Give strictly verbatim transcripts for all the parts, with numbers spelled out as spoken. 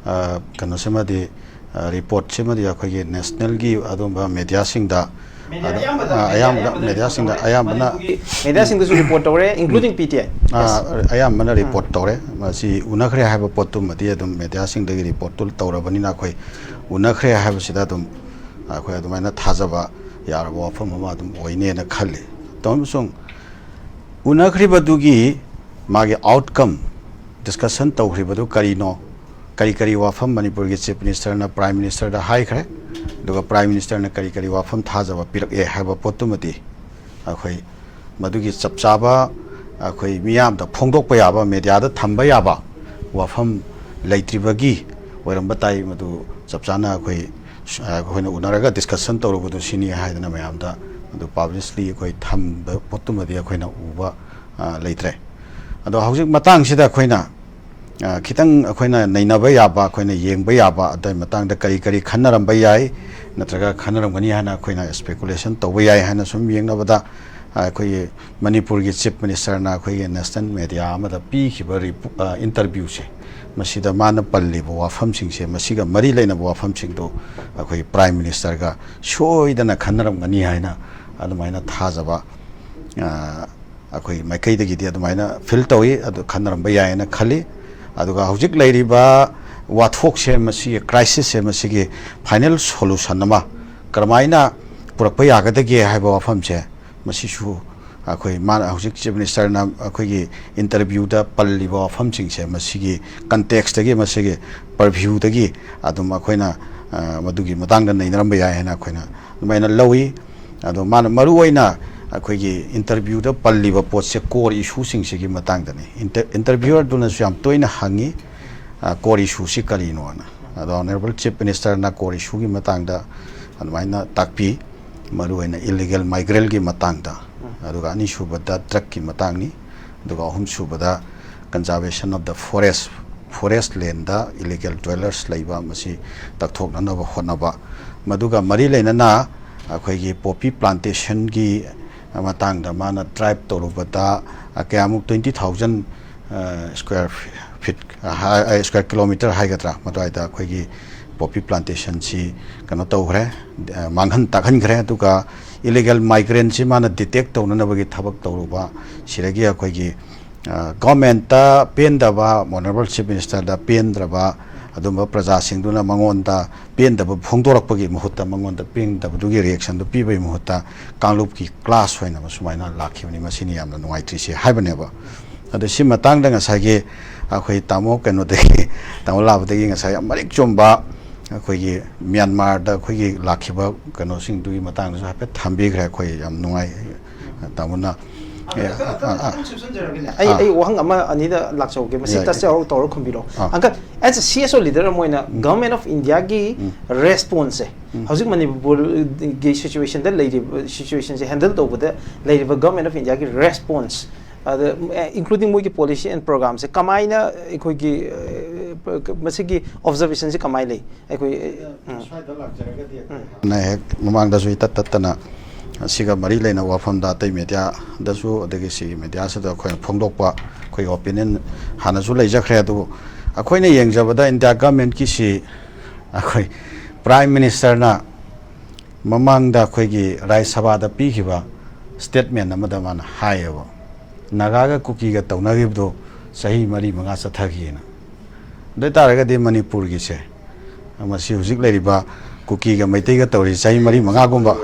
ꯑ, ꯀꯩꯅꯣꯁꯤꯃꯗꯤ, ꯑ, ꯔꯤꯄꯣꯔꯠꯁꯤꯃꯗꯤ ꯑꯩꯈꯣꯏꯒꯤ ꯅꯦꯁꯅꯦꯜꯒꯤ ꯑꯗꯨꯝꯕ ꯃꯦꯗꯤꯌꯥꯁꯤꯡꯗ, ꯃꯦꯗꯤꯌꯥ ꯑꯗꯨꯝ, ꯑꯌꯥꯝꯕꯗ, ꯑ, ꯃꯦꯗꯤꯌꯥ ꯑꯌꯥꯝꯕꯗ, ꯑꯌꯥꯝꯕꯗ ꯃꯦꯗꯤꯌꯥꯁꯤꯡꯗ, ꯃꯅꯤꯄꯨꯔꯒꯤ ꯑꯌꯥꯝꯕꯅ, ꯃꯦꯗꯤꯌꯥꯁꯤꯡꯗꯁꯨ ꯔꯤꯄꯣꯔꯠ ꯇꯧꯔꯦ, including P T I. ꯑ, ꯑꯌꯥꯝꯕꯅ ꯔꯤꯄꯣꯔꯠ ꯇꯧꯔꯦ꯫ ꯃꯁꯤ ꯎꯅꯈ꯭ꯔꯦ ꯍꯥꯏꯕ ꯄꯣꯠꯇꯨꯃꯗꯤ ꯑꯗꯨꯝ ꯃꯦꯗꯤꯌꯥꯁꯤꯡꯗꯒꯤ ꯔꯤꯄꯣꯔꯠꯇꯨ ꯇꯧꯔꯕꯅꯤꯅ ꯑꯩꯈꯣꯏ ꯎꯅꯈ꯭ꯔꯦ ꯍꯥꯏꯕꯁꯤꯗ ꯑꯗꯨꯝ ꯑꯩꯈꯣꯏ ꯑꯗꯨꯃꯥꯏꯅ ꯊꯥꯖꯕ ꯌꯥꯔꯕ ꯋꯥꯐꯝ ꯑꯃ ꯑꯗꯨꯝ ꯑꯣꯏꯅꯦꯅ ꯈꯜꯂꯤ꯫ ꯑꯃꯁꯨꯡ ꯎꯅꯈ꯭ꯔꯤꯕꯗꯨꯒꯤ ꯃꯥꯒꯤ ꯑꯥꯎꯠꯀꯝ, ꯗꯤꯁꯀꯁꯟ ꯇꯧꯈ꯭ꯔꯤꯕꯗꯨ ꯀꯔꯤꯅꯣ, ꯀꯔꯤ ꯀꯔꯤ ꯋꯥꯐꯝ ꯃꯅꯤꯄꯨꯔꯒꯤ ꯆꯤꯐ ꯃꯤꯅꯤꯁꯇꯔꯅ ꯄ꯭ꯔꯥꯏꯝ ꯃꯤꯅꯤꯁꯇꯔꯗ ꯍꯥꯏꯈ꯭ꯔꯦ, ꯑꯗꯨꯒ ꯄ꯭ꯔꯥꯏꯝ ꯃꯤꯅꯤꯁꯇꯔꯅ ꯀꯔꯤ ꯀꯔꯤ ꯋꯥꯐꯝ ꯊꯥꯖꯕ ꯄꯤꯔꯛꯑꯦ ꯍꯥꯏꯕ ꯄꯣꯠꯇꯨꯃꯗꯤ ꯑꯩꯈꯣꯏ ꯃꯗꯨꯒꯤ ꯆꯞ ꯆꯥꯕ ꯑꯩꯈꯣꯏ ꯃꯤꯌꯥꯝꯗ ꯐꯣꯡꯗꯣꯛꯄ ꯌꯥꯕ, ꯃꯦꯗꯤꯌꯥꯗ ꯊꯝꯕ ꯌꯥꯕ ꯋꯥꯐꯝ ꯂꯩꯇ꯭ꯔꯤꯕꯒꯤ ꯑꯣꯏꯔꯝꯕ ꯇꯥꯏ꯫ ꯃꯗꯨ ꯆꯞ ꯆꯥꯅ ꯑꯩꯈꯣꯏ, ꯑꯩꯈꯣꯏꯅ ꯎꯅꯔꯒ ꯗꯤꯁꯀꯁꯟ ꯇꯧꯔꯨꯕꯗꯨ ꯁꯤꯅꯤ ꯍꯥꯏꯗꯅ ꯃꯌꯥꯝꯗ ꯃꯗꯨ ꯄꯥꯕ꯭ꯂꯤꯁꯂꯤ ꯑꯩꯈꯣꯏ ꯊꯝꯕ ꯄꯣꯠꯇꯨꯃꯗꯤ ꯑꯩꯈꯣꯏꯅ ꯎꯕ, ꯑ, ꯂꯩꯇ꯭ꯔꯦ꯫ ꯑꯗꯣ ꯍꯧꯖꯤꯛ ꯃꯇꯥꯡꯁꯤꯗ ꯑꯩꯈꯣꯏꯅ, ꯑ, ꯈꯤꯇꯪ ꯑꯩꯈꯣꯏꯅ ꯅꯩꯅꯕ ꯌꯥꯕ, ꯑꯩꯈꯣꯏꯅ ꯌꯦꯡꯕ ꯌꯥꯕ, ꯑꯗꯨꯒꯤ ꯃꯇꯥꯡꯗ ꯀꯔꯤ ꯀꯔꯤ ꯈꯟꯅꯔꯝꯕ ꯌꯥꯏ, ꯅꯠꯇ꯭ꯔꯒ ꯈꯟꯅꯔꯝꯒꯅꯤ ꯍꯥꯏꯅ ꯑꯩꯈꯣꯏꯅ ꯁ꯭ꯄꯦꯀꯨꯂꯦꯁꯟ ꯇꯧꯕ ꯌꯥꯏ ꯍꯥꯏꯅ ꯁꯨꯝ ꯌꯦꯡꯅꯕꯗ, ꯑ, ꯑꯩꯈꯣꯏꯒꯤ ꯃꯅꯤꯄꯨꯔꯒꯤ ꯆꯤꯐ ꯃꯤꯅꯤꯁꯇꯔꯅ ꯑꯩꯈꯣꯏꯒꯤ ꯅꯦꯁꯅꯦꯜ ꯃꯦꯗꯤꯌꯥ ꯑꯃꯗ ꯄꯤꯈꯤꯕ ꯔꯤꯄꯣ-, ꯑ, ꯏꯟꯇꯔꯚ꯭ꯌꯨꯁꯦ, ꯃꯁꯤꯗ ꯃꯥꯅ ꯄꯜꯂꯤꯕ ꯋꯥꯐꯝꯁꯤꯡꯁꯦ, ꯃꯁꯤꯒ ꯃꯔꯤ ꯂꯩꯅꯕ ꯋꯥꯐꯝꯁꯤꯡꯗꯨ ꯑꯩꯈꯣꯏ ꯄ꯭ꯔꯥꯏꯝ ꯃꯤꯅꯤꯁꯇꯔꯒ ꯁꯣꯏꯗꯅ ꯈꯟꯅꯔꯝꯒꯅꯤ ꯍꯥꯏꯅ ꯑꯗꯨꯃꯥꯏꯅ ꯊꯥꯖꯕ, ꯑ, ꯑꯩꯈꯣꯏ ꯃꯥꯏꯀꯩꯗꯒꯤꯗꯤ ꯑꯗꯨꯃꯥꯏꯅ ꯐꯤꯜ ꯇꯧꯏ, ꯑꯗꯨ ꯈꯟꯅꯔꯝꯕ ꯌꯥꯏ ꯍꯥꯏꯅ ꯈꯜꯂꯤ꯫ ꯑꯗꯨꯒ ꯍꯧꯖꯤꯛ ꯂꯩꯔꯤꯕ ꯋꯥꯊꯣꯛꯁꯦ, ꯃꯁꯤꯒꯤ ꯀ꯭ꯔꯥꯏꯁꯤꯁꯁꯦ, ꯃꯁꯤꯒꯤ ꯐꯥꯏꯅꯦꯜ ꯁꯣꯂꯨꯁꯟ ꯑꯃ ꯀꯔꯝꯍꯥꯏꯅ ꯄꯨꯔꯛꯄ ꯌꯥꯒꯗꯒꯦ ꯍꯥꯏꯕ ꯋꯥꯐꯝꯁꯦ, ꯃꯁꯤꯁꯨ ꯑꯩꯈꯣꯏ ꯃꯥꯅ ꯍꯧꯖꯤꯛ ꯆꯤꯐ ꯃꯤꯅꯤꯁꯇꯔꯅ ꯑꯩꯈꯣꯏꯒꯤ ꯏꯟꯇꯔꯚ꯭ꯌꯨꯗ ꯄꯜꯂꯤꯕ ꯋꯥꯐꯝꯁꯤꯡꯁꯦ, ꯃꯁꯤꯒꯤ ꯀꯟꯇꯦꯛꯁꯇꯒꯤ, ꯃꯁꯤꯒꯤ ꯄꯔꯚ꯭ꯌꯨꯗꯒꯤ ꯑꯗꯨꯝ ꯑꯩꯈꯣꯏꯅ, ꯑ, ꯃꯗꯨꯒꯤ ꯃꯇꯥꯡꯗ ꯅꯩꯅꯔꯝꯕ ꯌꯥꯏ ꯍꯥꯏꯅ ꯑꯩꯈꯣꯏꯅ ꯑꯗꯨꯃꯥꯏꯅ ꯂꯧꯏ꯫ ꯑꯗꯣ ꯃꯥꯅ ꯃꯔꯨ ꯑꯣꯏꯅ ꯑꯩꯈꯣꯏꯒꯤ ꯏꯟꯇꯔꯚ꯭ꯌꯨꯗ ꯄꯜꯂꯤꯕ ꯄꯣꯠꯁꯦ ꯀꯣꯔ ꯏꯁꯨꯁꯤꯡꯁꯤꯒꯤ ꯃꯇꯥꯡꯗꯅꯤ꯫ ꯏꯟꯇꯔ-, ꯏꯟꯇꯔꯚ꯭ꯌꯨꯋꯔꯗꯨꯅꯁꯨ ꯌꯥꯝ ꯇꯣꯏꯅ ꯍꯪꯉꯤ, ꯑ, ꯀꯣꯔ ꯏꯁꯨꯁꯤ ꯀꯔꯤꯅꯣꯅ꯫ ꯑꯗꯣ ꯑꯣꯅꯔꯦꯕꯜ ꯆꯤꯐ ꯃꯤꯅꯤꯁꯇꯔꯅ ꯀꯣꯔ ꯏꯁꯨꯒꯤ ꯃꯇꯥꯡꯗ ꯑꯗꯨꯃꯥꯏꯅ ꯇꯥꯛꯄꯤ, ꯃꯔꯨꯑꯣꯏꯅ ꯏꯂꯤꯒꯦꯜ ꯃꯥꯏꯒ꯭ꯔꯦꯟꯒꯤ ꯃꯇꯥꯡꯗ, ꯑꯗꯨꯒ ꯑꯅꯤꯁꯨꯕꯗ ꯗ꯭ꯔꯒꯀꯤ ꯃꯇꯥꯡꯅꯤ, ꯑꯗꯨꯒ ꯑꯍꯨꯝꯁꯨꯕꯗ conservation of the forest, forest land the illegal dwellers ꯂꯩꯕ, ꯃꯁꯤ ꯇꯛꯊꯣꯛꯅꯅꯕ ꯍꯣꯠꯅꯕ, ꯃꯗꯨꯒ ꯃꯔꯤ ꯂꯩꯅꯅ ꯑꯩꯈꯣꯏꯒꯤ ꯄꯣꯄꯤ ꯄ꯭ꯂꯥꯟꯇꯦꯁꯟꯒꯤ ꯃꯇꯥꯡꯗ ꯃꯥꯅ ꯗ꯭ꯔꯥꯏꯚ ꯇꯧꯔꯨꯕꯗ, ꯑ, ꯀꯌꯥꯃꯨꯛ, twenty thousand, ꯑ, square ꯐꯤꯠ ꯁ꯭ꯀ꯭ꯋꯥꯔ ꯀꯤꯂꯣꯃꯤꯇꯔ ꯍꯥꯏꯒꯗ꯭ꯔꯥ, ꯃꯗꯨꯋꯥꯏꯗ ꯑꯩꯈꯣꯏꯒꯤ ꯄꯣꯄꯤ ꯄ꯭ꯂꯥꯟꯇꯦꯁꯟꯁꯤ ꯀꯩꯅꯣ ꯇꯧꯈ꯭ꯔꯦ, ꯑ, ꯃꯥꯡꯍꯟ ꯇꯥꯛꯍꯟꯈ꯭ꯔꯦ꯫ ꯑꯗꯨꯒ ꯏꯂꯤꯒꯦꯜ ꯃꯥꯏꯒ꯭ꯔꯦꯟꯁꯤ ꯃꯥꯅ ꯗꯤꯇꯦꯛ ꯇꯧꯅꯅꯕꯒꯤ ꯊꯕꯛ ꯇꯧꯔꯨꯕ, ꯁꯤꯗꯒꯤ ꯑꯩꯈꯣꯏꯒꯤ, ꯑ, ꯒꯣꯔꯃꯦꯟꯇ ꯄꯦꯟꯗꯕ, ꯑꯣꯅꯔꯦꯕꯜ ꯆꯤꯐ ꯃꯤꯅꯤꯁꯇꯔꯗ ꯄꯦꯟꯗ꯭ꯔꯕ ꯑꯗꯨꯝꯕ ꯄ꯭ꯔꯖꯥꯁꯤꯡꯗꯨꯅ ꯃꯉꯣꯟꯗ ꯄꯦꯟꯗꯕ ꯐꯣꯡꯗꯣꯔꯛꯄꯒꯤ ꯃꯍꯨꯠꯇ, ꯃꯉꯣꯟꯗ ꯄꯦꯟꯗꯕꯗꯨꯒꯤ ꯔꯤꯌꯦꯛꯁꯟꯗꯨ ꯄꯤꯕꯒꯤ ꯃꯍꯨꯠꯇ ꯀꯥꯡꯂꯨꯞꯀꯤ ꯀ꯭ꯂꯥꯁ ꯑꯣꯏꯅ ꯁꯨꯃꯥꯏꯅ ꯂꯥꯛꯈꯤꯕꯅꯤ꯫ ꯃꯁꯤꯅꯤ ꯌꯥꯝꯅ ꯅꯨꯡꯉꯥꯏꯇ꯭ꯔꯤꯁꯦ ꯍꯥꯏꯕꯅꯦꯕ꯫ ꯑꯗꯣ ꯁꯤ ꯃꯇꯥꯡꯗ ꯉꯁꯥꯏꯒꯤ ꯑꯩꯈꯣꯏ ꯇꯥꯃꯣ ꯀꯩꯅꯣꯗꯒꯤ, ꯇꯥꯃꯣ ꯂꯥꯕꯗꯒꯤ ꯉꯁꯥꯏ ꯌꯥꯝ ꯃꯔꯤꯛ ꯆꯨꯝꯕ ꯑꯩꯈꯣꯏꯒꯤ ꯃ꯭ꯌꯥꯟꯃꯥꯔꯗ ꯑꯩꯈꯣꯏꯒꯤ ꯂꯥꯛꯈꯤꯕ ꯀꯩꯅꯣꯁꯤꯡꯗꯨꯒꯤ ꯃꯇꯥꯡꯗꯁꯨ ꯍꯥꯏꯐꯦꯠ ꯊꯝꯕꯤꯈ꯭ꯔꯦ꯫ ꯑꯩꯈꯣꯏ ꯌꯥꯝ ꯅꯨꯡꯉꯥꯏ, ꯇꯥꯃꯣꯅ꯫ ꯑꯦ, ꯑꯥ, ꯑꯥ꯫ ꯑꯩ, ꯑꯥ꯫ ꯑꯩ ꯋꯥꯍꯪ ꯑꯃ ꯑꯅꯤꯗ ꯂꯥꯛꯆꯍꯧꯒꯦ, ꯃꯁꯤ ꯌꯥꯏ꯫ ꯇꯁ ꯇꯧꯔ, ꯇꯧꯔ ꯈꯨꯝꯕꯤꯔꯣ꯫ ꯑꯥ꯫ ꯑꯪꯀꯜ, as a C S O leader ꯑꯃ ꯑꯣꯏꯅ, ꯎꯝ꯫ Government of Indiaꯒꯤ ꯎꯝ꯫ Responseꯁꯦ, ꯎꯝ꯫ ꯍꯧꯖꯤꯛ ꯃꯅꯤꯄꯨꯔꯒꯤ situationꯗ ꯂꯩꯔꯤꯕ, situationꯁꯦ handle ꯇꯧꯕꯗ ꯂꯩꯔꯤꯕ Government of Indiaꯒꯤ response, ꯑꯗ, including ꯃꯣꯏꯒꯤ policy and programꯁꯦ ꯀꯃꯥꯏꯅ ꯑꯩꯈꯣꯏꯒꯤ, ꯑ, ꯃꯁꯤꯒꯤ observationꯁꯦ ꯀꯃꯥꯏꯅ ꯂꯩ? ꯑꯩꯈꯣꯏ, ꯎꯝ꯫ ꯁ꯭ꯋꯥꯏꯗ ꯂꯥꯛꯆꯔꯒꯗꯤ ꯎꯝ꯫ ꯅ ꯍꯦꯛ ꯃꯃꯥꯡꯗꯁꯨ ꯏꯇꯠ ꯇꯠꯇꯅ ꯑꯁꯤꯒ ꯃꯔꯤ ꯂꯩꯅꯕ ꯋꯥꯐꯝꯗ ꯑꯇꯩ mediaꯗꯁꯨ, ꯑꯗꯒꯤ ꯁꯤꯒꯤ mediaꯁꯤꯗ ꯑꯩꯈꯣꯏꯅ ꯐꯣꯡꯗꯣꯛꯄ ꯑꯩꯈꯣꯏꯒꯤ opinion ꯍꯥꯟꯅꯁꯨ ꯂꯩꯖꯈ꯭ꯔꯦ꯫ ꯑꯗꯨꯕꯨ ꯑꯩꯈꯣꯏꯅ ꯌꯦꯡꯖꯕꯗ ꯏꯟꯗꯤꯌꯥ ꯒꯃꯦꯟꯀꯤꯁꯤ ꯑꯩꯈꯣꯏ Prime Ministerꯅ ꯃꯃꯥꯡꯗ ꯑꯩꯈꯣꯏꯒꯤ ꯔꯥꯖ꯭ꯌ ꯁꯚꯥꯗ ꯄꯤꯈꯤꯕ statement ꯑꯃꯗ ꯃꯥꯅ ꯍꯥꯏꯌꯦꯕ, ꯅꯥꯒꯥꯒ ꯀꯨꯀꯤꯒ ꯇꯧꯅꯈꯤꯕꯗꯣ ꯆꯍꯤ ꯃꯔꯤ ꯃꯉꯥ ꯆꯠꯊꯈꯤꯑꯅ꯫ ꯑꯗꯨ ꯑꯣꯏ ꯇꯥꯔꯒꯗꯤ ꯃꯅꯤꯄꯨꯔꯒꯤꯁꯦ, ꯃꯁꯤ ꯍꯧꯖꯤꯛ ꯂꯩꯔꯤꯕ ꯀꯨꯀꯤꯒ ꯃꯩꯇꯩꯒ ꯇꯧꯔꯤ ꯆꯍꯤ ꯃꯔꯤ ꯃꯉꯥꯒꯨꯝꯕ,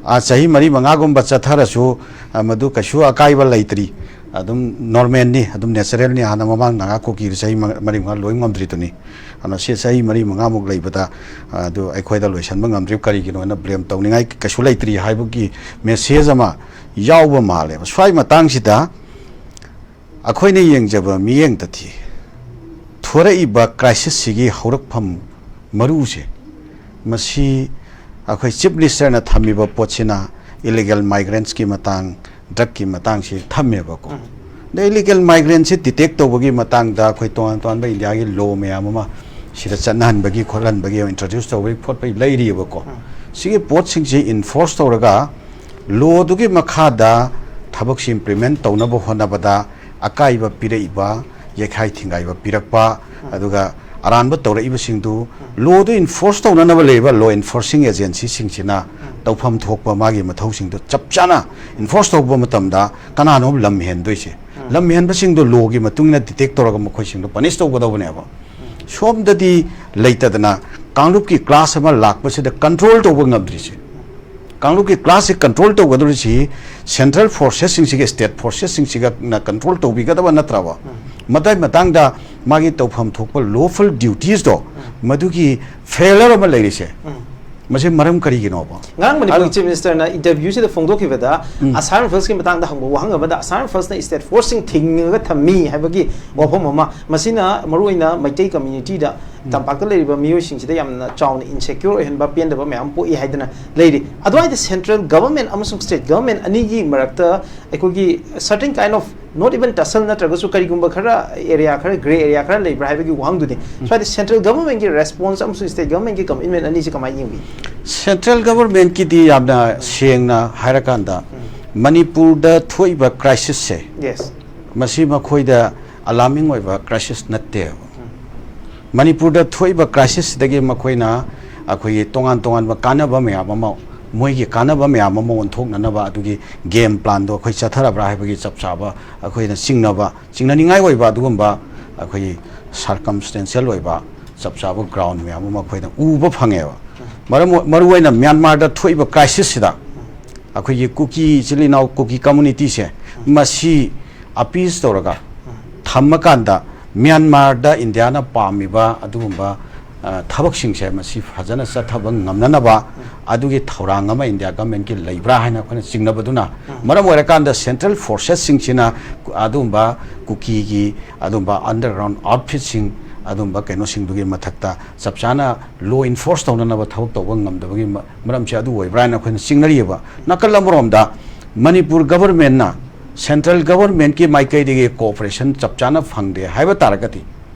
ꯑꯥ, ꯆꯍꯤ ꯃꯔꯤ ꯃꯉꯥꯒꯨꯝꯕ ꯆꯠꯊꯔꯁꯨ, ꯑꯥ, ꯃꯗꯨ ꯀꯩꯁꯨ ꯑꯀꯥꯏꯕ ꯂꯩꯇ꯭ꯔꯤ꯫ ꯑꯗꯨꯝ normalꯅꯤ, ꯑꯗꯨꯝ naturalꯅꯤ꯫ ꯍꯥꯟꯅ ꯃꯃꯥꯡ ꯅꯥꯒꯥ ꯀꯨꯀꯤꯗꯨ ꯆꯍꯤ ꯃ-, ꯃꯔꯤ ꯃꯉꯥ ꯂꯣꯏ ꯉꯝꯗ꯭ꯔꯤꯗꯨꯅꯤ꯫ ꯑꯗꯨꯅ ꯁꯤ ꯆꯍꯤ ꯃꯔꯤ ꯃꯉꯥꯃꯨꯛ ꯂꯩꯕꯗ, ꯑꯗꯨ ꯑꯩꯈꯣꯏꯗ ꯂꯣꯏꯁꯤꯟꯕ ꯉꯝꯗ꯭ꯔꯤꯕ ꯀꯔꯤꯒꯤꯅꯣ ꯍꯥꯏꯅ blame ꯇꯧꯅꯤꯡꯉꯥꯏ ꯀꯩꯁꯨ ꯂꯩꯇ꯭ꯔꯤ ꯍꯥꯏꯕꯒꯤ message ꯑꯃ ꯌꯥꯎꯕ ꯃꯥꯜꯂꯦꯕ꯫ ꯁ꯭ꯋꯥꯏ ꯃꯇꯥꯡꯁꯤꯗ ꯑꯩꯈꯣꯏꯅ ꯌꯦꯡꯖꯕ ꯃꯤꯠꯌꯦꯡꯗꯗꯤ ꯊꯣꯔꯛꯏꯕ crisisꯁꯤꯒꯤ ꯍꯧꯔꯛꯐꯝ ꯃꯔꯨꯁꯦ, ꯃꯁꯤ ꯑꯩꯈꯣꯏ Chief Ministerꯅ ꯊꯝꯃꯤꯕ ꯄꯣꯠꯁꯤꯅ illegal migrantsꯀꯤ ꯃꯇꯥꯡ, drugꯀꯤ ꯃꯇꯥꯡꯁꯤ ꯊꯝꯃꯦꯕꯀꯣ꯫ ꯎꯝ꯫ ꯑꯗ illegal migrantꯁꯤ detect ꯇꯧꯕꯒꯤ ꯃꯇꯥꯡꯗ ꯑꯩꯈꯣꯏ ꯇꯣꯉꯥꯟ ꯇꯣꯉꯥꯟꯕ ꯏꯟꯗꯤꯌꯥꯒꯤ law ꯃꯌꯥꯝ ꯑꯃ ꯁꯤꯗ ꯆꯠꯅꯍꯟꯕꯒꯤ ꯈꯣꯠꯍꯟꯕꯒꯤ introduce ꯇꯧꯕꯒꯤ ꯈꯣꯠꯄꯒꯤ ꯂꯩꯔꯤꯑꯕꯀꯣ꯫ ꯎꯝ꯫ ꯁꯤꯒꯤ ꯄꯣꯠꯁꯤꯡꯁꯤ enforce ꯇꯧꯔꯒ lawꯗꯨꯒꯤ ꯃꯈꯥꯗ ꯊꯕꯛꯁꯤ implement ꯇꯧꯅꯕ ꯍꯣꯠꯅꯕꯗ ꯑꯀꯥꯏꯕ ꯄꯤꯔꯛꯏꯕ ꯌꯩꯈꯥꯏ ꯊꯤꯡꯒꯥꯏꯕ ꯄꯤꯔꯛꯄ, ꯑꯗꯨꯒ ꯑꯔꯥꯟꯕ ꯇꯧꯔꯛꯏꯕꯁꯤꯡꯗꯨ ꯂꯣꯗꯨ ꯏꯟꯐꯣꯔꯁ ꯇꯧꯅꯅꯕ ꯂꯩꯔꯤꯕ ꯂꯣ ꯏꯟꯐꯣꯔꯁꯤꯡ ꯑꯦꯖꯦꯟꯁꯤꯁꯤꯡꯁꯤꯅ ꯇꯧꯐꯝ ꯊꯣꯛꯄ ꯃꯥꯒꯤ ꯃꯊꯧꯁꯤꯡꯗꯨ ꯆꯞ ꯆꯥꯅ ꯏꯟꯐꯣꯔꯁ ꯇꯧꯕ ꯃꯇꯝꯗ ꯀꯅꯥꯅꯣ ꯂꯝ ꯍꯦꯟꯗꯣꯏꯁꯦ? ꯂꯝ ꯍꯦꯟꯕꯁꯤꯡꯗꯣ ꯂꯣꯒꯤ ꯃꯇꯨꯡ ꯏꯟꯅ ꯗꯤꯇꯦꯛ ꯇꯧꯔꯒ ꯃꯈꯣꯏꯁꯤꯡꯗꯣ ꯄꯅꯤꯁ ꯇꯧꯒꯗꯧꯕꯅꯦꯕ꯫ ꯁꯣꯝꯗꯗꯤ ꯂꯩꯇꯗꯅ ꯀꯥꯡꯂꯨꯞꯀꯤ ꯀ꯭ꯂꯥꯁ ꯑꯃ ꯂꯥꯛꯄꯁꯤꯗ ꯀꯟꯇ꯭ꯔꯣꯜ ꯇꯧꯕ ꯉꯝꯗ꯭ꯔꯤꯁꯦ, ꯀꯥꯡꯂꯨꯞꯀꯤ ꯀ꯭ꯂꯥꯁꯁꯤ ꯀꯟꯇ꯭ꯔꯣꯜ ꯇꯧꯒꯗꯧꯔꯤꯁꯤ ꯁꯦꯟꯇ꯭ꯔꯦꯜ ꯐꯣꯔꯁꯦꯁꯁꯤꯡꯁꯤꯒ ꯁ꯭ꯇꯦꯠ ꯐꯣꯔꯁꯦꯁꯁꯤꯡꯁꯤꯒꯅ ꯀꯟꯇ꯭ꯔꯣꯜ ꯇꯧꯕꯤꯒꯗꯕ ꯅꯠꯇ꯭ꯔꯕ? ꯃꯇꯥꯡ ꯃꯇꯥꯡꯗ ꯃꯥꯒꯤ ꯇꯧꯐꯝ ꯊꯣꯛꯄ ꯂꯣꯐꯨꯜ ꯗ꯭ꯌꯨꯇꯤꯁꯇꯣ, ꯃꯗꯨꯒꯤ ꯐꯦꯂꯔ ꯑꯃ ꯂꯩꯔꯤꯁꯦ, ꯃꯁꯤ ꯃꯔꯝ ꯀꯔꯤꯒꯤꯅꯣꯕ? ꯉꯔꯥꯡ ꯃꯅꯤꯄꯨꯔꯒꯤ ꯆꯤꯐ ꯃꯤꯅꯤꯁꯇꯔꯅ ꯏꯟꯇꯔꯚ꯭ꯌꯨꯁꯤꯗ ꯐꯣꯡꯗꯣꯛꯈꯤꯕꯗ, ꯑꯁꯥꯝ ꯔꯥꯏꯐꯜꯁꯀꯤ ꯃꯇꯥꯡꯗ ꯍꯪꯕ ꯋꯥꯍꯪ ꯑꯃꯗ, ꯑꯁꯥꯝ ꯔꯥꯏꯐꯜꯁꯅ ꯁ꯭ꯇꯦꯠ ꯐꯣꯔꯁꯁꯤꯡ ꯊꯤꯡꯉꯒ ꯊꯝꯃꯤ ꯍꯥꯏꯕꯒꯤ ꯋꯥꯐꯝ ꯑꯃ, ꯃꯁꯤꯅ ꯃꯔꯨꯑꯣꯏꯅ ꯃꯩꯇꯩ ꯀꯝꯃ꯭ꯌꯨꯅꯤꯇꯤꯗ, ꯇꯝꯄꯥꯛꯇ ꯂꯩꯔꯤꯕ ꯃꯤꯑꯣꯏꯁꯤꯡꯁꯤꯗ ꯌꯥꯝꯅ ꯆꯥꯎꯅ ꯏꯟꯁꯦꯀ꯭ꯌꯣꯔ ꯑꯣꯏꯍꯟꯕ, ꯄꯦꯟꯗꯕ ꯃꯌꯥꯝ ꯄꯣꯛꯏ ꯍꯥꯏꯗꯅ ꯂꯩꯔꯤ꯫ ꯑꯗꯨꯋꯥꯏꯗ ꯁꯦꯟꯇ꯭ꯔꯦꯜ ꯒꯚꯔꯟꯃꯦꯟ ꯑꯃꯁꯨꯡ ꯁ꯭ꯇꯦꯠ ꯒꯚꯔꯟꯃꯦꯟ ꯑꯅꯤꯒꯤ ꯃꯔꯛꯇ ꯑꯩꯈꯣꯏꯒꯤ certain kind of, not even tussle ꯅꯠꯇ꯭ꯔꯒꯁꯨ, ꯀꯔꯤꯒꯨꯝꯕ ꯈꯔ ꯑꯦꯔꯤꯌꯥ ꯈꯔ, ꯒ꯭ꯔꯦ ꯑꯦꯔꯤꯌꯥ ꯈꯔ ꯂꯩꯕ꯭ꯔꯥ ꯍꯥꯏꯕꯒꯤ ꯋꯥꯍꯪꯗꯨꯅꯤ꯫ ꯁ꯭ꯋꯥꯏꯗ ꯁꯦꯟꯇ꯭ꯔꯦꯜ ꯒꯚꯔꯟꯃꯦꯟꯒꯤ ꯔꯦꯁꯄꯣꯟꯁ ꯑꯃꯁꯨꯡ ꯁ꯭ꯇꯦꯠ ꯒꯚꯔꯟꯃꯦꯟꯒꯤ ꯀꯃꯤꯠꯃꯦꯟ ꯑꯅꯤꯁꯤ ꯀꯃꯥꯏꯅ ꯌꯦꯡꯕꯤ? ꯁꯦꯟꯇ꯭ꯔꯦꯜ ꯒꯚꯔꯟꯃꯦꯟꯠꯀꯤꯗꯤ ꯌꯥꯝꯅ ꯁꯦꯡꯅ ꯍꯥꯏꯔꯀꯥꯟꯗ, ꯃꯅꯤꯄꯨꯔꯗ ꯊꯣꯛꯏꯕ ꯀ꯭ꯔꯥꯏꯁꯤꯁꯁꯦ, ꯌꯦꯁ꯫ ꯃꯁꯤ ꯃꯈꯣꯏꯗ ꯑꯂꯥꯔꯃꯤꯡ ꯑꯣꯏꯕ ꯀ꯭ꯔꯥꯏꯁꯤꯁ ꯅꯠꯇꯦꯕ꯫ ꯃꯅꯤꯄꯨꯔꯗ ꯊꯣꯛꯏꯕ ꯀ꯭ꯔꯥꯏꯁꯤꯁꯁꯤꯗꯒꯤ ꯃꯈꯣꯏꯅ ꯑꯩꯈꯣꯏꯒꯤ ꯇꯣꯉꯥꯟ ꯇꯣꯉꯥꯟꯕ ꯀꯥꯟꯅꯕ ꯃꯌꯥꯝ ꯑꯃ, ꯃꯣꯏꯒꯤ ꯀꯥꯟꯅꯕ ꯃꯌꯥꯝ ꯑꯃ ꯑꯣꯟꯊꯣꯛꯅꯅꯕ ꯑꯗꯨꯒꯤ ꯒꯦꯝ ꯄ꯭ꯂꯥꯟꯗꯣ ꯑꯩꯈꯣꯏ ꯆꯠꯊꯔꯕ꯭ꯔꯥ ꯍꯥꯏꯕꯒꯤ ꯆꯞ ꯆꯥꯕ ꯑꯩꯈꯣꯏꯅ ꯆꯤꯡꯅꯕ, ꯆꯤꯡꯅꯅꯤꯡꯉꯥꯏ ꯑꯣꯏꯕ ꯑꯗꯨꯒꯨꯝꯕ ꯑꯩꯈꯣꯏꯒꯤ ꯁꯔꯀꯝꯁꯇꯦꯟꯁꯤꯌꯦꯜ ꯑꯣꯏꯕ ꯆꯞ ꯆꯥꯕ ꯒ꯭ꯔꯥꯎꯟ ꯃꯌꯥꯝ ꯑꯃ ꯑꯩꯈꯣꯏꯅ ꯎꯕ ꯐꯪꯉꯦꯕ꯫ ꯃꯔꯝ, ꯃꯔꯨꯑꯣꯏꯅ ꯃ꯭ꯌꯥꯟꯃꯥꯔꯗ ꯊꯣꯛꯏꯕ ꯀ꯭ꯔꯥꯏꯁꯤꯁꯁꯤꯗ ꯑꯩꯈꯣꯏꯒꯤ ꯀꯨꯀꯤ ꯏꯆꯤꯜ ꯏꯅꯥꯎ, ꯀꯨꯀꯤ ꯀꯝꯃꯨꯅꯤꯇꯤꯁꯦ, ꯃꯁꯤ ꯑꯄꯤꯁ ꯇꯧꯔꯒ ꯊꯝꯃꯀꯥꯟꯗ ꯃ꯭ꯌꯥꯟꯃꯥꯔꯗ ꯏꯟꯗꯤꯌꯥꯅ ꯄꯥꯝꯃꯤꯕ ꯑꯗꯨꯒꯨꯝꯕ, ꯑ, ꯊꯕꯛꯁꯤꯡꯁꯦ ꯃꯁꯤ ꯐꯖꯅ ꯆꯠꯊꯕ ꯉꯝꯅꯅꯕ ꯑꯗꯨꯒꯤ ꯊꯧꯔꯥꯡ ꯑꯃ ꯏꯟꯗꯤꯌꯥ ꯒꯚꯔꯟꯃꯦꯟꯠꯀꯤ ꯂꯩꯕ꯭ꯔꯥ ꯍꯥꯏꯅ ꯑꯩꯈꯣꯏꯅ ꯆꯤꯡꯅꯕꯗꯨꯅ ꯃꯔꯝ ꯑꯣꯏꯔꯀꯥꯟꯗ ꯁꯦꯟꯇ꯭ꯔꯦꯜ ꯐꯣꯔꯁꯦꯁꯁꯤꯡꯁꯤꯅ ꯑꯗꯨꯒꯨꯝꯕ ꯀꯨꯀꯤꯒꯤ ꯑꯗꯨꯒꯨꯝꯕ ꯑꯟꯗꯔꯒ꯭ꯔꯥꯎꯟ ꯑꯥꯎꯠꯐꯤꯠꯁꯤꯡ, ꯑꯗꯨꯒꯨꯝꯕ ꯀꯩꯅꯣꯁꯤꯡꯗꯨꯒꯤ ꯃꯊꯛꯇ ꯆꯞ ꯆꯥꯅ ꯂꯣ ꯏꯟꯐꯣꯔꯁ ꯇꯧꯅꯅꯕ ꯊꯕꯛ ꯇꯧꯕ ꯉꯝꯗꯕꯒꯤ ꯃ-, ꯃꯔꯝꯁꯦ ꯑꯗꯨ ꯑꯣꯏꯕ꯭ꯔꯥ ꯍꯥꯏꯅ ꯑꯩꯈꯣꯏꯅ ꯆꯤꯡꯅꯔꯤꯑꯕ꯫ ꯅꯥꯀꯜ ꯑꯃꯔꯣꯝꯗ ꯃꯅꯤꯄꯨꯔ ꯒꯚꯔꯟꯃꯦꯟꯠꯅ ꯁꯦꯟꯇ꯭ꯔꯦꯜ ꯒꯚꯔꯟꯃꯦꯟꯠꯀꯤ ꯃꯥꯏꯀꯩꯗꯒꯤ ꯀꯣꯑꯣꯄꯔꯦꯁꯟ ꯆꯞ ꯆꯥꯅ ꯐꯪꯗꯦ ꯍꯥꯏꯕ ꯇꯥꯔꯒꯗꯤ,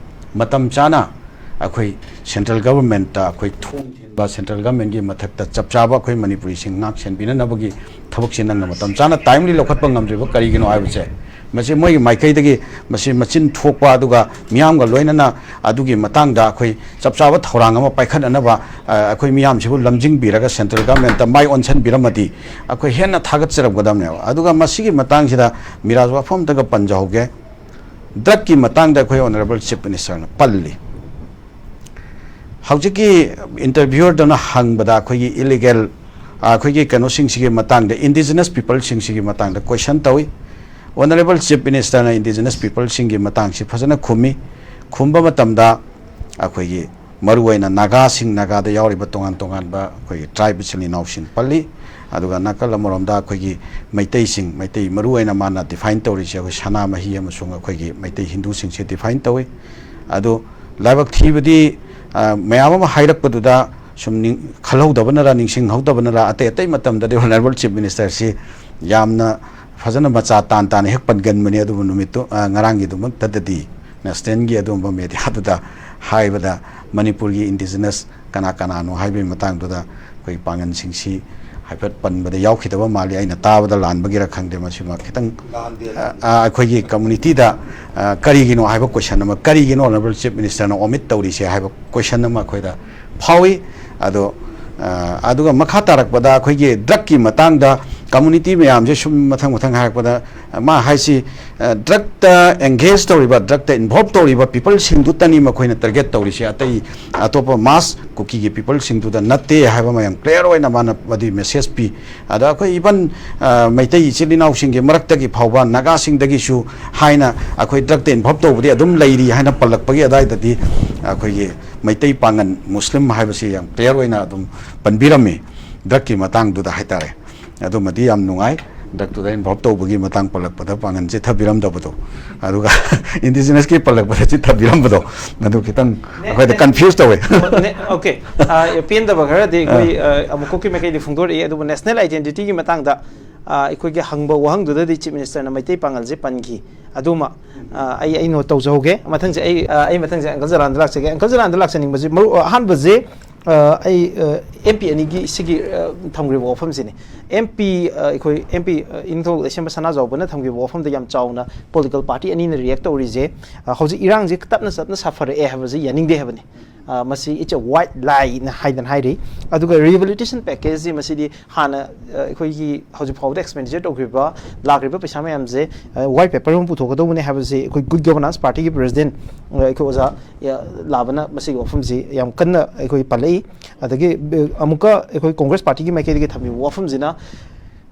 ꯃꯇꯝ ꯆꯥꯅ ꯑꯩꯈꯣꯏ ꯁꯦꯟꯇ꯭ꯔꯦꯜ ꯒꯚꯔꯟꯃꯦꯟꯠꯇ ꯑꯩꯈꯣꯏ ꯊꯣꯡ ꯊꯤꯟꯕ, ꯁꯦꯟꯇ꯭ꯔꯦꯜ ꯒꯚꯔꯟꯃꯦꯟꯠꯀꯤ ꯃꯊꯛꯇ ꯆꯞ ꯆꯥꯕ ꯑꯩꯈꯣꯏ ꯃꯅꯤꯄꯨꯔꯤꯁꯤꯡ ꯉꯥꯛ ꯁꯦꯟꯕꯤꯅꯅꯕꯒꯤ ꯊꯕꯛꯁꯤ ꯅꯪꯅ ꯃꯇꯝ ꯆꯥꯅ ꯇꯥꯏꯝꯂꯤ ꯂꯧꯈꯠꯄ ꯉꯝꯗ꯭ꯔꯤꯕ ꯀꯔꯤꯒꯤꯅꯣ ꯍꯥꯏꯕꯁꯦ ꯃꯁꯤ ꯃꯣꯏꯒꯤ ꯃꯥꯏꯀꯩꯗꯒꯤ ꯃꯁꯤ ꯃꯆꯤꯟ ꯊꯣꯛꯄ, ꯑꯗꯨꯒ ꯃꯤꯌꯥꯝꯒ ꯂꯣꯏꯅꯅ ꯑꯗꯨꯒꯤ ꯃꯇꯥꯡꯗ ꯑꯩꯈꯣꯏ ꯆꯞ ꯆꯥꯕ ꯊꯧꯔꯥꯡ ꯑꯃ ꯄꯥꯏꯈꯠꯅꯅꯕ, ꯑ, ꯑꯩꯈꯣꯏ ꯃꯤꯌꯥꯝꯁꯤꯕꯨ ꯂꯝꯖꯤꯡꯕꯤꯔꯒ central governmentꯇ ꯃꯥꯏ ꯑꯣꯟꯁꯤꯟꯕꯤꯔꯝꯃꯗꯤ ꯑꯩꯈꯣꯏ ꯍꯦꯟꯅ ꯊꯥꯒꯠꯆꯔꯝꯒꯗꯕꯅꯦꯕ꯫ ꯑꯗꯨꯒ ꯃꯁꯤꯒꯤ ꯃꯇꯥꯡꯁꯤꯗ ꯃꯤꯔꯥꯖ, ꯋꯥꯐꯝ ꯑꯝꯇꯒ ꯄꯟꯖꯍꯧꯒꯦ꯫ Drugꯀꯤ ꯃꯇꯥꯡꯗ ꯑꯩꯈꯣꯏ Honourable Chief Ministerꯅ ꯄꯜꯂꯤ꯫ ꯍꯧꯖꯤꯛꯀꯤ interviewerꯗꯨꯅ ꯍꯪꯕꯗ ꯑꯩꯈꯣꯏꯒꯤ illegal, ꯑ, ꯑꯩꯈꯣꯏꯒꯤ ꯀꯩꯅꯣꯁꯤꯡꯁꯤꯒꯤ ꯃꯇꯥꯡꯗ, indigenous peopleꯁꯤꯡꯁꯤꯒꯤ ꯃꯇꯥꯡꯗ question ꯇꯧꯏ꯫ Honourable Chief Ministerꯅ indigenous peopleꯁꯤꯡꯒꯤ ꯃꯇꯥꯡꯁꯤ ꯐꯖꯅ ꯈꯨꯝꯃꯤ꯫ ꯈꯨꯝꯕ ꯃꯇꯝꯗ ꯑꯩꯈꯣꯏꯒꯤ ꯃꯔꯨꯑꯣꯏꯅ ꯅꯥꯒꯥꯁꯤꯡ, ꯅꯥꯒꯥꯗ ꯌꯥꯎꯔꯤꯕ ꯇꯣꯉꯥꯟ ꯇꯣꯉꯥꯟꯕ ꯑꯩꯈꯣꯏꯒꯤ tribe ꯏꯆꯤꯜ ꯏꯅꯥꯎꯁꯤꯡ ꯄꯜꯂꯤ꯫ ꯑꯗꯨꯒ ꯅꯥꯀꯜ ꯑꯃꯔꯣꯝꯗ ꯑꯩꯈꯣꯏꯒꯤ ꯃꯩꯇꯩꯁꯤꯡ, ꯃꯩꯇꯩ ꯃꯔꯨꯑꯣꯏꯅ ꯃꯥꯅ define ꯇꯧꯔꯤꯁꯦ ꯑꯩꯈꯣꯏ ꯁꯅꯥꯃꯍꯤ ꯑꯃꯁꯨꯡ ꯑꯩꯈꯣꯏꯒꯤ ꯃꯩꯇꯩ ꯍꯤꯟꯗꯨꯁꯤꯡꯁꯦ define ꯇꯧꯏ꯫ ꯑꯗꯨ ꯂꯥꯏꯕꯛ ꯊꯤꯕꯗꯤ, ꯑ, ꯃꯌꯥꯝ ꯑꯃ ꯍꯥꯏꯔꯛꯄꯗꯨꯗ ꯁꯨꯝ ꯅꯤꯡ-, ꯈꯜꯍꯧꯗꯕꯅꯔ ꯅꯤꯡꯁꯤꯡꯍꯧꯗꯕꯅꯔ ꯑꯇꯩ ꯑꯇꯩ ꯃꯇꯝꯗꯗꯤ Honourable Chief Ministerꯁꯤ ꯌꯥꯝꯅ ꯐꯖꯅ ꯃꯆꯥ ꯇꯥꯟ ꯇꯥꯅ ꯍꯦꯛ ꯄꯟꯒꯟꯕꯅꯤ꯫ ꯑꯗꯨꯕꯨ ꯅꯨꯃꯤꯠꯇꯨ, ꯑ, ꯉꯔꯥꯡꯒꯤꯗꯃꯛꯇꯗꯤ nationalꯒꯤ ꯑꯗꯨꯒꯨꯝꯕ mediaꯗꯨꯗ ꯍꯥꯏꯕꯗ ꯃꯅꯤꯄꯨꯔꯒꯤ indigenous ꯀꯅꯥ ꯀꯅꯥꯅꯣ ꯍꯥꯏꯕꯒꯤ ꯃꯇꯥꯡꯗꯨꯗ ꯑꯩꯈꯣꯏ ꯄꯥꯡꯒꯜꯁꯤꯡꯁꯤ ꯍꯥꯏꯐꯦꯠ ꯄꯟꯕꯗ ꯌꯥꯎꯈꯤꯗꯕ ꯃꯥꯜꯂꯤ꯫ ꯑꯩꯅ ꯇꯥꯕꯗ ꯂꯥꯟꯕꯒꯤꯔ ꯈꯪꯗꯦ, ꯃꯁꯤꯃ ꯈꯤꯇꯪ, ꯂꯥꯟꯗꯦ꯫ ꯑ, ꯑ, ꯑꯩꯈꯣꯏꯒꯤ communityꯗ, ꯑ, ꯀꯔꯤꯒꯤꯅꯣ ꯍꯥꯏꯕ question ꯑꯃ, ꯀꯔꯤꯒꯤꯅꯣ Honourable Chief Ministerꯅ omit ꯇꯧꯔꯤꯁꯦ ꯍꯥꯏꯕ question ꯑꯃ ꯑꯩꯈꯣꯏꯗ ꯐꯥꯎꯏ꯫ ꯑꯗꯣ, ꯑ, ꯑꯗꯨꯒ ꯃꯈꯥ ꯇꯥꯔꯛꯄꯗ ꯑꯩꯈꯣꯏꯒꯤ drugꯀꯤ ꯃꯇꯥꯡꯗ community ꯃꯌꯥꯝꯁꯦ ꯁꯨꯝ ꯃꯊꯪ ꯃꯊꯪ ꯍꯥꯏꯔꯛꯄꯗ, ꯃꯥ ꯍꯥꯏꯁꯤ, ꯑ, drugꯇ engage ꯇꯧꯔꯤꯕ, drugꯇ involve ꯇꯧꯔꯤꯕ peopleꯁꯤꯡꯗꯨꯇꯅꯤ ꯃꯈꯣꯏꯅ target ꯇꯧꯔꯤꯁꯦ, ꯑꯇꯩ ꯑꯇꯣꯞꯄ mass ꯀꯨꯀꯤꯒꯤ peopleꯁꯤꯡꯗꯨꯗ ꯅꯠꯇꯦ ꯍꯥꯏꯕ ꯑꯃ ꯌꯥꯝ clear ꯑꯣꯏꯅ ꯃꯥꯅ ꯃꯗꯨꯒꯤ message ꯄꯤ꯫ ꯑꯗ ꯑꯩꯈꯣꯏ even, ꯑ, ꯃꯩꯇꯩ ꯏꯆꯤꯜ ꯏꯅꯥꯎꯁꯤꯡꯒꯤ ꯃꯔꯛꯇꯒꯤ ꯐꯥꯎꯕ ꯅꯥꯒꯥꯁꯤꯡꯗꯒꯤꯁꯨ ꯍꯥꯏꯅ ꯑꯩꯈꯣꯏ drugꯇ involve ꯇꯧꯕꯗꯤ ꯑꯗꯨꯝ ꯂꯩꯔꯤ ꯍꯥꯏꯅ ꯄꯜꯂꯛꯄꯒꯤ ꯑꯗꯨꯋꯥꯏꯗꯗꯤ ꯑꯩꯈꯣꯏꯒꯤ ꯃꯩꯇꯩ ꯄꯥꯉꯟ ꯃꯨꯁꯂꯤꯝ ꯍꯥꯏꯕꯁꯤ ꯌꯥꯝ clear ꯑꯣꯏꯅ ꯑꯗꯨꯝ ꯄꯟꯕꯤꯔꯝꯃꯤ drugꯀꯤ ꯃꯇꯥꯡꯗꯨꯗ ꯍꯥꯏꯇꯥꯔꯦ꯫ ꯑꯗꯨꯃꯗꯤ ꯌꯥꯝ ꯅꯨꯡꯉꯥꯏ꯫ Drugꯇꯨꯗ involve ꯇꯧꯕꯒꯤ ꯃꯇꯥꯡ ꯄꯜꯂꯛꯄꯗ ꯄꯥꯡꯒꯜ ꯆꯤꯠꯊꯕꯤꯔꯝꯗꯕꯗꯣ, ꯑꯗꯨꯒ indigenousꯀꯤ ꯄꯜꯂꯛꯄꯗ ꯆꯤꯠꯊꯕꯤꯔꯝꯕꯗꯣ, ꯑꯗꯨ ꯈꯤꯇꯪ ꯑꯩꯈꯣꯏꯗ confuse ꯇꯧꯋꯦ꯫ ꯅꯦ-, okay꯫ ꯑ, ꯄꯦꯟꯗꯕ ꯈꯔꯗꯤ ꯑꯩꯈꯣꯏ, ꯑ, ꯑꯃꯨꯛꯀꯣꯛꯀꯤ ꯃꯥꯏꯀꯩꯗꯤ ꯐꯣꯡꯗꯣꯔꯛꯏ, ꯑꯗꯨꯕꯨ national identityꯒꯤ ꯃꯇꯥꯡꯗ, ꯑ, ꯑꯩꯈꯣꯏꯒꯤ ꯍꯪꯕ ꯋꯥꯍꯪꯗꯨꯗꯗꯤ Chief Ministerꯅ ꯃꯩꯇꯩ ꯄꯥꯉꯜꯁꯦ ꯄꯟꯈꯤ꯫ ꯑꯗꯨꯃ, ꯑ, ꯑꯩ, ꯑꯩ note ꯇꯧꯖꯍꯧꯒꯦ꯫ ꯃꯊꯪꯁꯦ ꯑꯩ, ꯑ, ꯑꯩ ꯃꯊꯪꯁꯦ uncle ꯖꯂꯥꯟꯗ ꯂꯥꯛꯆꯒꯦ꯫ Uncle ꯖꯂꯥꯟꯗ ꯂꯥꯛꯆꯅꯤꯡꯕꯁꯦ ꯃꯔꯨ-, ꯑꯍꯥꯟꯕꯁꯦ ꯑ, ꯑꯩ ꯑꯦꯝ ꯄꯤ ꯑꯅꯤꯒꯤ ꯁꯤꯒꯤ ꯑ, ꯊꯝꯈ꯭ꯔꯤꯕ ꯋꯥꯐꯝꯁꯤꯅꯤ꯫ ꯑꯦꯝ ꯄꯤ ꯑꯩꯈꯣꯏ ꯑꯦꯝ ꯄꯤ ꯏꯅꯤꯡꯊꯧ ꯂꯩꯁꯦꯝꯕ ꯁꯅꯥꯖꯥꯎꯕꯅ ꯊꯝꯈꯤꯕ ꯋꯥꯐꯝꯗ ꯌꯥꯝ ꯆꯥꯎꯅ ꯄꯣꯂꯤꯇꯤꯀꯦꯜ ꯄꯥꯔꯇꯤ ꯑꯅꯤꯅ ꯔꯤꯌꯦꯛ ꯇꯧꯔꯤꯁꯦ, ꯑ, ꯍꯧꯖꯤꯛ ꯏꯔꯥꯡꯁꯦ ꯇꯞꯅ ꯇꯞꯅ ꯁꯥꯐꯔꯛꯑꯦ ꯍꯥꯏꯕꯁꯤ ꯌꯥꯅꯤꯡꯗꯦ ꯍꯥꯏꯕꯅꯤ꯫ ꯑ, ꯃꯁꯤ it's a white lieꯅ ꯍꯥꯏꯗꯅ ꯍꯥꯏꯔꯤ꯫ ꯑꯗꯨꯒ rehabilitation packageꯁꯤ ꯃꯁꯤꯗꯤ ꯍꯥꯟꯅ ꯑ, ꯑꯩꯈꯣꯏꯒꯤ ꯍꯧꯖꯤꯛ ꯐꯥꯎꯕꯗ ꯑꯦꯛꯁꯄꯦꯟꯗꯤꯆꯔ ꯇꯧꯈ꯭ꯔꯤꯕ, ꯂꯥꯛꯈ꯭ꯔꯤꯕ ꯄꯩꯁꯥ ꯃꯌꯥꯝꯁꯦ ꯋꯥꯏꯠ ꯄꯦꯄꯔ ꯑꯃ ꯄꯨꯊꯣꯛꯀꯗꯧꯕꯅꯦ ꯍꯥꯏꯕꯁꯤ ꯑꯩꯈꯣꯏ ꯒꯨꯗ ꯒꯕꯔꯅꯥꯟꯁ ꯄꯥꯔꯇꯤꯒꯤ ꯄ꯭ꯔꯦꯁꯤꯗꯦꯟ ꯑꯩꯈꯣꯏ ꯑꯣꯖꯥ ꯑ, ꯂꯥꯕꯅ ꯃꯁꯤꯒꯤ ꯋꯥꯐꯝꯁꯤ ꯌꯥꯝ ꯀꯟꯅ ꯑꯩꯈꯣꯏ ꯄꯜꯂꯛꯏ꯫ ꯑꯗꯒꯤ ꯑ, ꯑꯃꯨꯛꯀ ꯑꯩꯈꯣꯏ ꯀꯣꯡꯒ꯭ꯔꯦꯁ ꯄꯥꯔꯇꯤꯒꯤ ꯃꯥꯏꯀꯩꯗꯒꯤ ꯊꯝꯕꯤꯕ ꯋꯥꯐꯝꯁꯤꯅ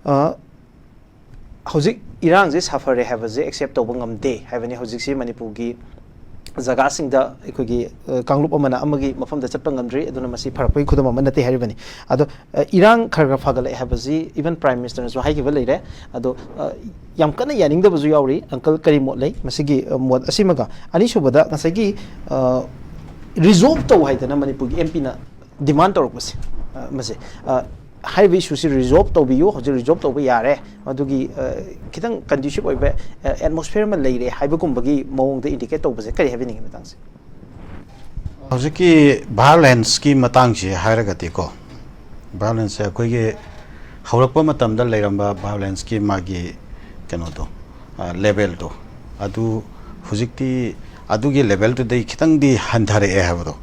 ꯑ, ꯍꯧꯖꯤꯛ ꯏꯔꯥꯡꯁꯦ ꯁꯥꯐꯔꯦ ꯍꯥꯏꯕꯁꯦ ꯑꯦꯛꯁꯦꯞ ꯇꯧꯕ ꯉꯝꯗꯦ ꯍꯥꯏꯕꯅꯤ꯫ ꯍꯧꯖꯤꯛꯁꯤ ꯃꯅꯤꯄꯨꯔꯒꯤ ꯖꯒꯥꯁꯤꯡꯗ ꯑꯩꯈꯣꯏꯒꯤ ꯑ, ꯀꯥꯡꯂꯨꯞ ꯑꯃꯅ ꯑꯃꯒꯤ ꯃꯐꯝꯗ ꯆꯠꯄ ꯉꯝꯗ꯭ꯔꯤ, ꯑꯗꯨꯅ ꯃꯁꯤ ꯐꯔꯛꯄꯒꯤ ꯈꯨꯗꯝ ꯑꯃ ꯅꯠꯇꯦ ꯍꯥꯏꯔꯤꯕꯅꯤ꯫ ꯑꯗꯣ ꯑ, ꯏꯔꯥꯡ ꯈꯔ ꯈꯔ ꯐꯒꯠꯂꯛꯑꯦ ꯍꯥꯏꯕꯁꯤ ꯏꯚꯟ ꯄ꯭ꯔꯥꯏꯝ ꯃꯤꯅꯤꯁꯇꯔꯅꯁꯨ ꯍꯥꯏꯈꯤꯕ ꯂꯩꯔꯦ꯫ ꯑꯗꯣ ꯑ, ꯌꯥꯝ ꯀꯟꯅ ꯌꯥꯅꯤꯡꯗꯕꯁꯨ ꯌꯥꯎꯔꯤ꯫ ꯑꯪꯀꯜ ꯀꯔꯤ ꯃꯣꯠ ꯂꯩ ꯃꯁꯤꯒꯤ ꯑ, ꯃꯣꯠ ꯑꯁꯤꯃꯒ? ꯑꯅꯤꯁꯨꯕꯗ ꯉꯁꯥꯏꯒꯤ ꯔꯤꯖꯣꯜꯕ ꯇꯧ ꯍꯥꯏꯗꯅ ꯃꯅꯤꯄꯨꯔꯒꯤ ꯑꯦꯝ ꯄꯤꯅ ꯗꯤꯃꯥꯟ ꯇꯧꯔꯛꯄꯁꯦ, ꯑ, ꯃꯁꯦ ꯑ, ꯍꯥꯏꯔꯤꯕ ꯏꯁꯨꯁꯤ ꯔꯤꯖꯣꯜꯕ ꯇꯧꯕꯤꯌꯨ, ꯍꯧꯖꯤꯛ ꯔꯤꯖꯣꯜꯕ ꯇꯧꯕ ꯌꯥꯔꯦ, ꯃꯗꯨꯒꯤ ꯑ, ꯈꯤꯇꯪ ꯀꯟꯗ꯭ꯌꯨꯁꯤꯞ ꯑꯣꯏꯕ ꯑꯦꯠꯃꯣꯁꯐꯤꯌꯔ ꯑꯃ ꯂꯩꯔꯦ ꯍꯥꯏꯕꯒꯨꯝꯕꯒꯤ ꯃꯑꯣꯡꯗ ꯏꯟꯗꯤꯀꯦꯠ ꯇꯧꯕꯁꯦ ꯀꯔꯤ ꯍꯥꯏꯕꯤꯅꯤꯡꯉꯤ ꯃꯇꯥꯡꯁꯦ? ꯍꯧꯖꯤꯛꯀꯤ ꯚꯥꯏꯑꯣꯂꯦꯟꯁꯀꯤ ꯃꯇꯥꯡꯁꯦ ꯍꯥꯏꯔꯒꯗꯤꯀꯣ, ꯚꯥꯏꯑꯣꯂꯦꯟꯁꯁꯦ ꯑꯩꯈꯣꯏꯒꯤ ꯍꯧꯔꯛꯄ ꯃꯇꯝꯗ ꯂꯩꯔꯝꯕ ꯚꯥꯏꯑꯣꯂꯦꯟꯁꯀꯤ ꯃꯥꯒꯤ ꯀꯩꯅꯣꯗꯣ, ꯂꯦꯕꯦꯜꯗꯣ, ꯑꯗꯨ ꯍꯧꯖꯤꯛꯇꯤ ꯑꯗꯨꯒꯤ ꯂꯦꯕꯦꯜꯗꯨꯗꯩ ꯈꯤꯇꯪꯗꯤ ꯍꯟꯊꯔꯛꯑꯦ ꯍꯥꯏꯕꯗꯣ,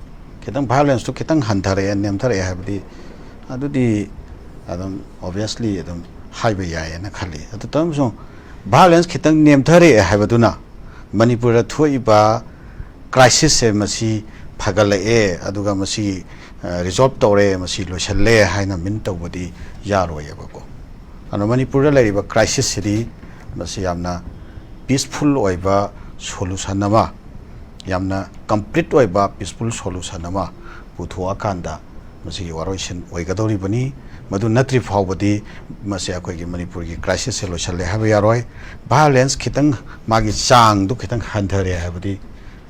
ꯈꯤꯇꯪ ꯚꯥꯏꯑꯣꯂꯦꯟꯁꯇꯨ ꯈꯤꯇꯪ ꯍꯟꯊꯔꯛꯑꯦ, ꯅꯦꯝꯊꯔꯛꯑꯦ ꯍꯥꯏꯕꯗꯤ ꯑꯗꯨꯗꯤ ꯑꯗꯨꯝ ꯑꯣꯕꯤꯌꯁꯂꯤ ꯑꯗꯨꯝ ꯍꯥꯏꯕ ꯌꯥꯏꯌꯦꯅ ꯈꯜꯂꯤ꯫ ꯑꯗꯨꯇ ꯑꯃꯁꯨꯡ ꯚꯥꯏꯑꯣꯂꯦꯟꯁ ꯈꯤꯇꯪ ꯅꯦꯝꯊꯔꯛꯑꯦ ꯍꯥꯏꯕꯗꯨꯅ ꯃꯅꯤꯄꯨꯔꯗ ꯊꯣꯛꯏꯕ ꯀ꯭ꯔꯥꯏꯁꯤꯁꯁꯦ ꯃꯁꯤ ꯐꯒꯠꯂꯛꯑꯦ, ꯑꯗꯨꯒ ꯃꯁꯤ ꯔꯤꯖꯣꯜꯕ ꯇꯧꯔꯦ, ꯃꯁꯤ ꯂꯣꯏꯁꯤꯜꯂꯦ ꯍꯥꯏꯅ ꯃꯤꯟ ꯇꯧꯕꯗꯤ ꯌꯥꯔꯣꯏꯌꯦꯕꯀꯣ꯫ ꯑꯗꯨꯅ ꯃꯅꯤꯄꯨꯔꯗ ꯂꯩꯔꯤꯕ ꯀ꯭ꯔꯥꯏꯁꯤꯁꯁꯤꯗꯤ ꯃꯁꯤ ꯌꯥꯝꯅ ꯄꯤꯁꯐꯨꯜ ꯑꯣꯏꯕ ꯁꯣꯂꯨꯁꯟ ꯑꯃ, ꯌꯥꯝꯅ ꯀꯝꯄ꯭ꯂꯤꯠ ꯑꯣꯏꯕ ꯄꯤꯁꯐꯨꯜ ꯁꯣꯂꯨꯁꯟ ꯑꯃ ꯄꯨꯊꯣꯛꯑꯀꯥꯟꯗ ꯃꯁꯤꯒꯤ ꯋꯥꯔꯣꯏꯁꯤꯟ ꯑꯣꯏꯒꯗꯧꯔꯤꯕꯅꯤ꯫ ꯃꯗꯨ ꯅꯠꯇ꯭ꯔꯤ ꯐꯥꯎꯕꯗꯤ ꯃꯁꯤ ꯑꯩꯈꯣꯏꯒꯤ ꯃꯅꯤꯄꯨꯔꯒꯤ ꯀ꯭ꯔꯥꯏꯁꯤꯁꯁꯦ ꯂꯣꯏꯁꯤꯜꯂꯦ ꯍꯥꯏꯕ ꯌꯥꯔꯣꯏ꯫ ꯚꯥꯏꯑꯣꯂꯦꯟꯁ ꯈꯤꯇꯪ, ꯃꯥꯒꯤ ꯆꯥꯡꯗꯨ ꯈꯤꯇꯪ ꯍꯟꯊꯔꯦ ꯍꯥꯏꯕꯗꯤ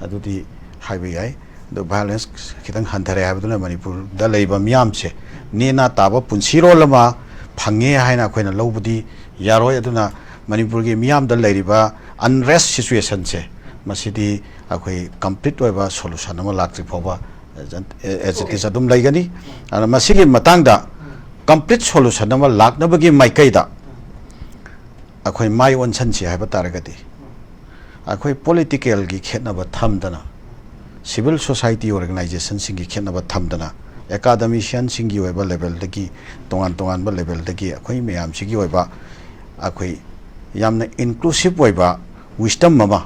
ꯑꯗꯨꯗꯤ ꯍꯥꯏꯕ ꯌꯥꯏ꯫ ꯑꯗꯣ ꯚꯥꯏꯑꯣꯂꯦꯟꯁ ꯈꯤꯇꯪ ꯍꯟꯊꯔꯦ ꯍꯥꯏꯕꯗꯨꯅ ꯃꯅꯤꯄꯨꯔꯗ ꯂꯩꯕ ꯃꯤꯌꯥꯝꯁꯦ ꯅꯦꯅꯥ ꯇꯥꯕ ꯄꯨꯟꯁꯤꯔꯣꯜ ꯑꯃ ꯐꯪꯉꯦ ꯍꯥꯏꯅ ꯑꯩꯈꯣꯏꯅ ꯂꯧꯕꯗꯤ ꯌꯥꯔꯣꯏ꯫ ꯑꯗꯨꯅ ꯃꯅꯤꯄꯨꯔꯒꯤ ꯃꯤꯌꯥꯝꯗ ꯂꯩꯔꯤꯕ ꯑꯟꯔꯦꯁ ꯁꯤꯆꯨꯋꯦꯁꯟꯁꯦ, ꯃꯁꯤꯗꯤ ꯑꯩꯈꯣꯏ ꯀꯝꯄ꯭ꯂꯤꯠ ꯑꯣꯏꯕ ꯁꯣꯂꯨꯁꯟ ꯑꯃ ꯂꯥꯛꯇ꯭ꯔꯤ ꯐꯥꯎꯕ as it is ꯑꯗꯨꯝ ꯂꯩꯒꯅꯤ꯫ ꯑꯗꯨꯅ ꯃꯁꯤꯒꯤ ꯃꯇꯥꯡꯗ complete solution ꯑꯃ ꯂꯥꯛꯅꯕꯒꯤ ꯃꯥꯏꯀꯩꯗ ꯑꯩꯈꯣꯏ ꯃꯥꯏ ꯑꯣꯟꯁꯤꯟꯁꯤ ꯍꯥꯏꯕ ꯇꯥꯔꯒꯗꯤ, ꯑꯩꯈꯣꯏ political ꯒꯤ ꯈꯦꯠꯅꯕ ꯊꯝꯗꯅ, civil society organization ꯁꯤꯡꯒꯤ ꯈꯦꯠꯅꯕ ꯊꯝꯗꯅ, academician ꯁꯤꯡꯒꯤ ꯑꯣꯏꯕ level ꯗꯒꯤ, ꯇꯣꯉꯥꯟ ꯇꯣꯉꯥꯟꯕ level ꯗꯒꯤ ꯑꯩꯈꯣꯏ ꯃꯌꯥꯝꯁꯤꯒꯤ ꯑꯣꯏꯕ, ꯑꯩꯈꯣꯏ ꯌꯥꯝꯅ inclusive ꯑꯣꯏꯕ wisdom ꯑꯃ,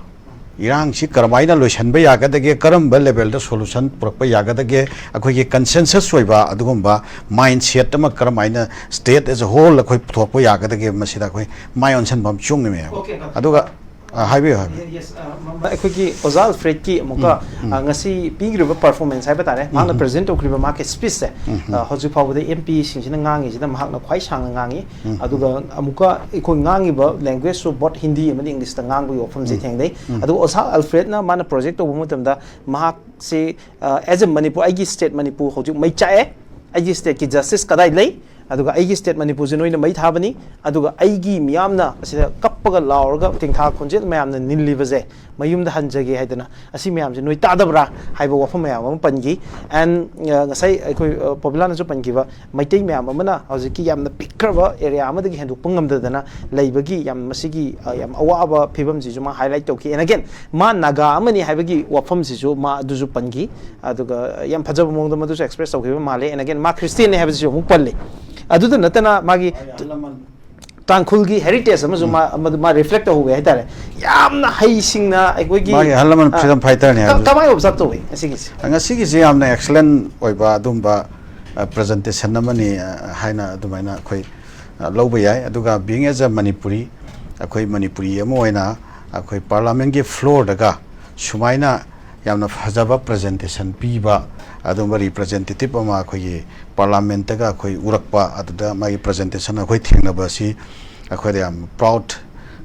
ꯏꯔꯥꯡꯁꯤ ꯀꯔꯝꯍꯥꯏꯅ ꯂꯣꯏꯁꯤꯟꯕ ꯌꯥꯒꯗꯒꯦ, ꯀꯔꯝꯕ level ꯗ solution ꯄꯨꯔꯛꯄ ꯌꯥꯒꯗꯒꯦ, ꯑꯩꯈꯣꯏꯒꯤ consensus ꯑꯣꯏꯕ ꯑꯗꯨꯒꯨꯝꯕ mindset ꯑꯃ ꯀꯔꯝꯍꯥꯏꯅ state as a whole ꯑꯩꯈꯣꯏ ꯄꯨꯊꯣꯛꯄ ꯌꯥꯒꯗꯒꯦ, ꯃꯁꯤꯗ ꯑꯩꯈꯣꯏ ꯃꯥꯏ ꯑꯣꯟꯁꯤꯟꯕ ꯑꯃ ꯆꯨꯡꯉꯤ ꯃꯌꯥꯝ꯫ Okay, doctor. ꯑꯗꯨꯒ, ꯑ, ꯍꯥꯏꯕꯤꯌꯨ, ꯍꯥꯏꯕꯤꯌꯨ꯫ Yes, ꯑ, ꯃ-, ꯑꯩꯈꯣꯏꯒꯤ ꯑꯣꯖꯥ ꯑꯜꯐ꯭ꯔꯦꯗꯀꯤ ꯑꯃꯨꯛꯀ, ꯎꯝ, ꯎꯝ꯫ ꯑ, ꯉꯁꯤ ꯄꯤꯈ꯭ꯔꯤꯕ performance ꯍꯥꯏꯕ ꯇꯥꯔꯦ, ꯃꯍꯥꯛꯅ ꯎꯝ, ꯎꯝ꯫ Present ꯇꯧꯈ꯭ꯔꯤꯕ ꯃꯍꯥꯛꯀꯤ speech ꯁꯦ, ꯎꯝ, ꯎꯝ꯫ ꯑ, ꯍꯧꯖꯤꯛ ꯐꯥꯎꯕꯗ M P ꯁꯤꯡꯁꯤꯅ ꯉꯥꯡꯉꯤꯁꯤꯗ ꯃꯍꯥꯛꯅ ꯈ꯭ꯋꯥꯏ ꯁꯥꯡꯅ ꯉꯥꯡꯉꯤ꯫ ꯎꯝ, ꯎꯝ꯫ ꯑꯗꯨꯒ ꯑꯃꯨꯛꯀ ꯑꯩꯈꯣꯏ ꯉꯥꯡꯉꯤꯕ language ꯁꯨ both Hindi ꯑꯃꯗꯤ English ꯇ ꯉꯥꯡꯕꯒꯤ ꯋꯥꯐꯝꯁꯦ ꯎꯝ, ꯊꯦꯡꯅꯩ꯫ ꯎꯝ꯫ ꯑꯗꯨꯒ ꯑꯣꯖꯥ ꯑꯜꯐ꯭ꯔꯦꯗꯅ ꯃꯥꯅ project ꯇꯧꯕ ꯃꯇꯝꯗ ꯃꯍꯥꯛꯁꯤ, ꯑ, as a Manipur, ꯑꯩꯒꯤ state ꯃꯅꯤꯄꯨꯔ ꯍꯧꯖꯤꯛ ꯃꯩ ꯆꯥꯛꯑꯦ, ꯑꯩꯒꯤ state ꯀꯤ justice ꯀꯗꯥꯏ ꯂꯩ? ꯑꯗꯨꯒ ꯑꯩꯒꯤ state ꯃꯅꯤꯄꯨꯔꯁꯦ ꯅꯣꯏꯅ ꯃꯩ ꯊꯥꯕꯅꯤ, ꯑꯗꯨꯒ ꯑꯩꯒꯤ ꯃꯤꯌꯥꯝꯅ ꯑꯁꯤꯗ ꯀꯞꯄꯒ ꯂꯥꯎꯔꯒ ꯇꯦꯡꯊꯥ ꯈꯣꯟꯖꯦꯜ ꯃꯌꯥꯝꯅ ꯅꯤꯜꯂꯤꯕꯁꯦ ꯃꯌꯨꯝꯗ ꯍꯟꯖꯒꯦ ꯍꯥꯏꯗꯅ, ꯑꯁꯤ ꯃꯌꯥꯝꯁꯦ ꯅꯣꯏ ꯇꯥꯗꯕ꯭ꯔꯥ ꯍꯥꯏꯕ ꯋꯥꯐꯝ ꯃꯌꯥꯝ ꯑꯃ ꯄꯟꯈꯤ꯫ And, ꯑ, ꯉꯁꯥꯏ ꯑꯩꯈꯣꯏ, ꯑ, ꯄꯣꯕꯤꯂꯥꯅꯁꯨ ꯄꯟꯈꯤꯕ, ꯃꯩꯇꯩ ꯃꯌꯥꯝ ꯑꯃꯅ ꯍꯧꯖꯤꯛꯀꯤ ꯌꯥꯝꯅ ꯄꯤꯛꯈ꯭ꯔꯕ area ꯑꯃꯗꯒꯤ ꯍꯦꯟꯗꯣꯛꯄ ꯉꯝꯗꯗꯅ ꯂꯩꯕꯒꯤ ꯌꯥꯝ, ꯃꯁꯤꯒꯤ, ꯑ, ꯌꯥꯝ ꯑꯋꯥꯕ ꯐꯤꯕꯝꯁꯤꯁꯨ ꯃꯥ highlight ꯇꯧꯈꯤ꯫ And again, ꯃꯥ ꯅꯥꯒꯥ ꯑꯃꯅꯤ ꯍꯥꯏꯕꯒꯤ ꯋꯥꯐꯝꯁꯤꯁꯨ ꯃꯥ ꯑꯗꯨꯁꯨ ꯄꯟꯈꯤ꯫ ꯑꯗꯨꯒ ꯌꯥꯝ ꯐꯖꯕ ꯃꯑꯣꯡꯗ ꯃꯗꯨꯁꯨ express ꯇꯧꯈꯤꯕ ꯃꯥꯜꯂꯦ꯫ And again, ꯃꯥ Christian ꯅꯤ ꯍꯥꯏꯕꯁꯤꯁꯨ ꯑꯃꯨꯛ ꯄꯜꯂꯤ꯫ ꯑꯗꯨꯗ ꯅꯠꯇꯅ ꯃꯥꯒꯤ ꯇꯥꯡꯈꯨꯜꯒꯤ heritage ꯑꯃꯁꯨ ꯃꯥ, ꯃꯗꯨ ꯃꯥ reflect ꯇꯧꯍꯧꯋꯦ ꯍꯥꯏꯇꯥꯔꯦ꯫ ꯌꯥꯝꯅ ꯍꯩꯁꯤꯡꯅ ꯑꯩꯈꯣꯏꯒꯤ, ꯃꯥꯒꯤ ꯑꯍꯜ ꯂꯃꯟ ꯑ, freedom fighter ꯅꯤ ꯀ-, ꯍꯥꯏꯕꯁꯨ꯫ ꯀꯃꯥꯏꯅ ꯑꯣꯏꯕ ꯇꯧꯏ ꯉꯁꯤꯒꯤꯁꯦ? ꯉꯁꯤꯒꯤꯁꯦ ꯌꯥꯝꯅ excellent ꯑꯣꯏꯕ ꯑꯗꯨꯝꯕ, ꯑ, presentation ꯑꯃꯅꯤ, ꯑ, ꯍꯥꯏꯅ ꯑꯗꯨꯃꯥꯏꯅ ꯑꯩꯈꯣꯏ, ꯑ, ꯂꯧꯕ ꯌꯥꯏ꯫ ꯑꯗꯨꯒ being as a Manipuri, ꯑꯩꯈꯣꯏ ꯃꯅꯤꯄꯨꯔꯤ ꯑꯃ ꯑꯣꯏꯅ ꯑꯩꯈꯣꯏ parliament ꯀꯤ floor ꯗꯒ ꯁꯨꯃꯥꯏꯅ ꯌꯥꯝꯅ ꯐꯖꯕ presentation ꯄꯤꯕ ꯑꯗꯨꯝꯕ representative ꯑꯃ ꯑꯩꯈꯣꯏꯒꯤ parliament ꯇꯒ ꯑꯩꯈꯣꯏ ꯎꯔꯛꯄ, ꯑꯗꯨꯗ ꯃꯥꯒꯤ presentation ꯑꯩꯈꯣꯏ ꯊꯦꯡꯅꯕ ꯑꯁꯤ ꯑꯩꯈꯣꯏꯗ ꯌꯥꯝ proud,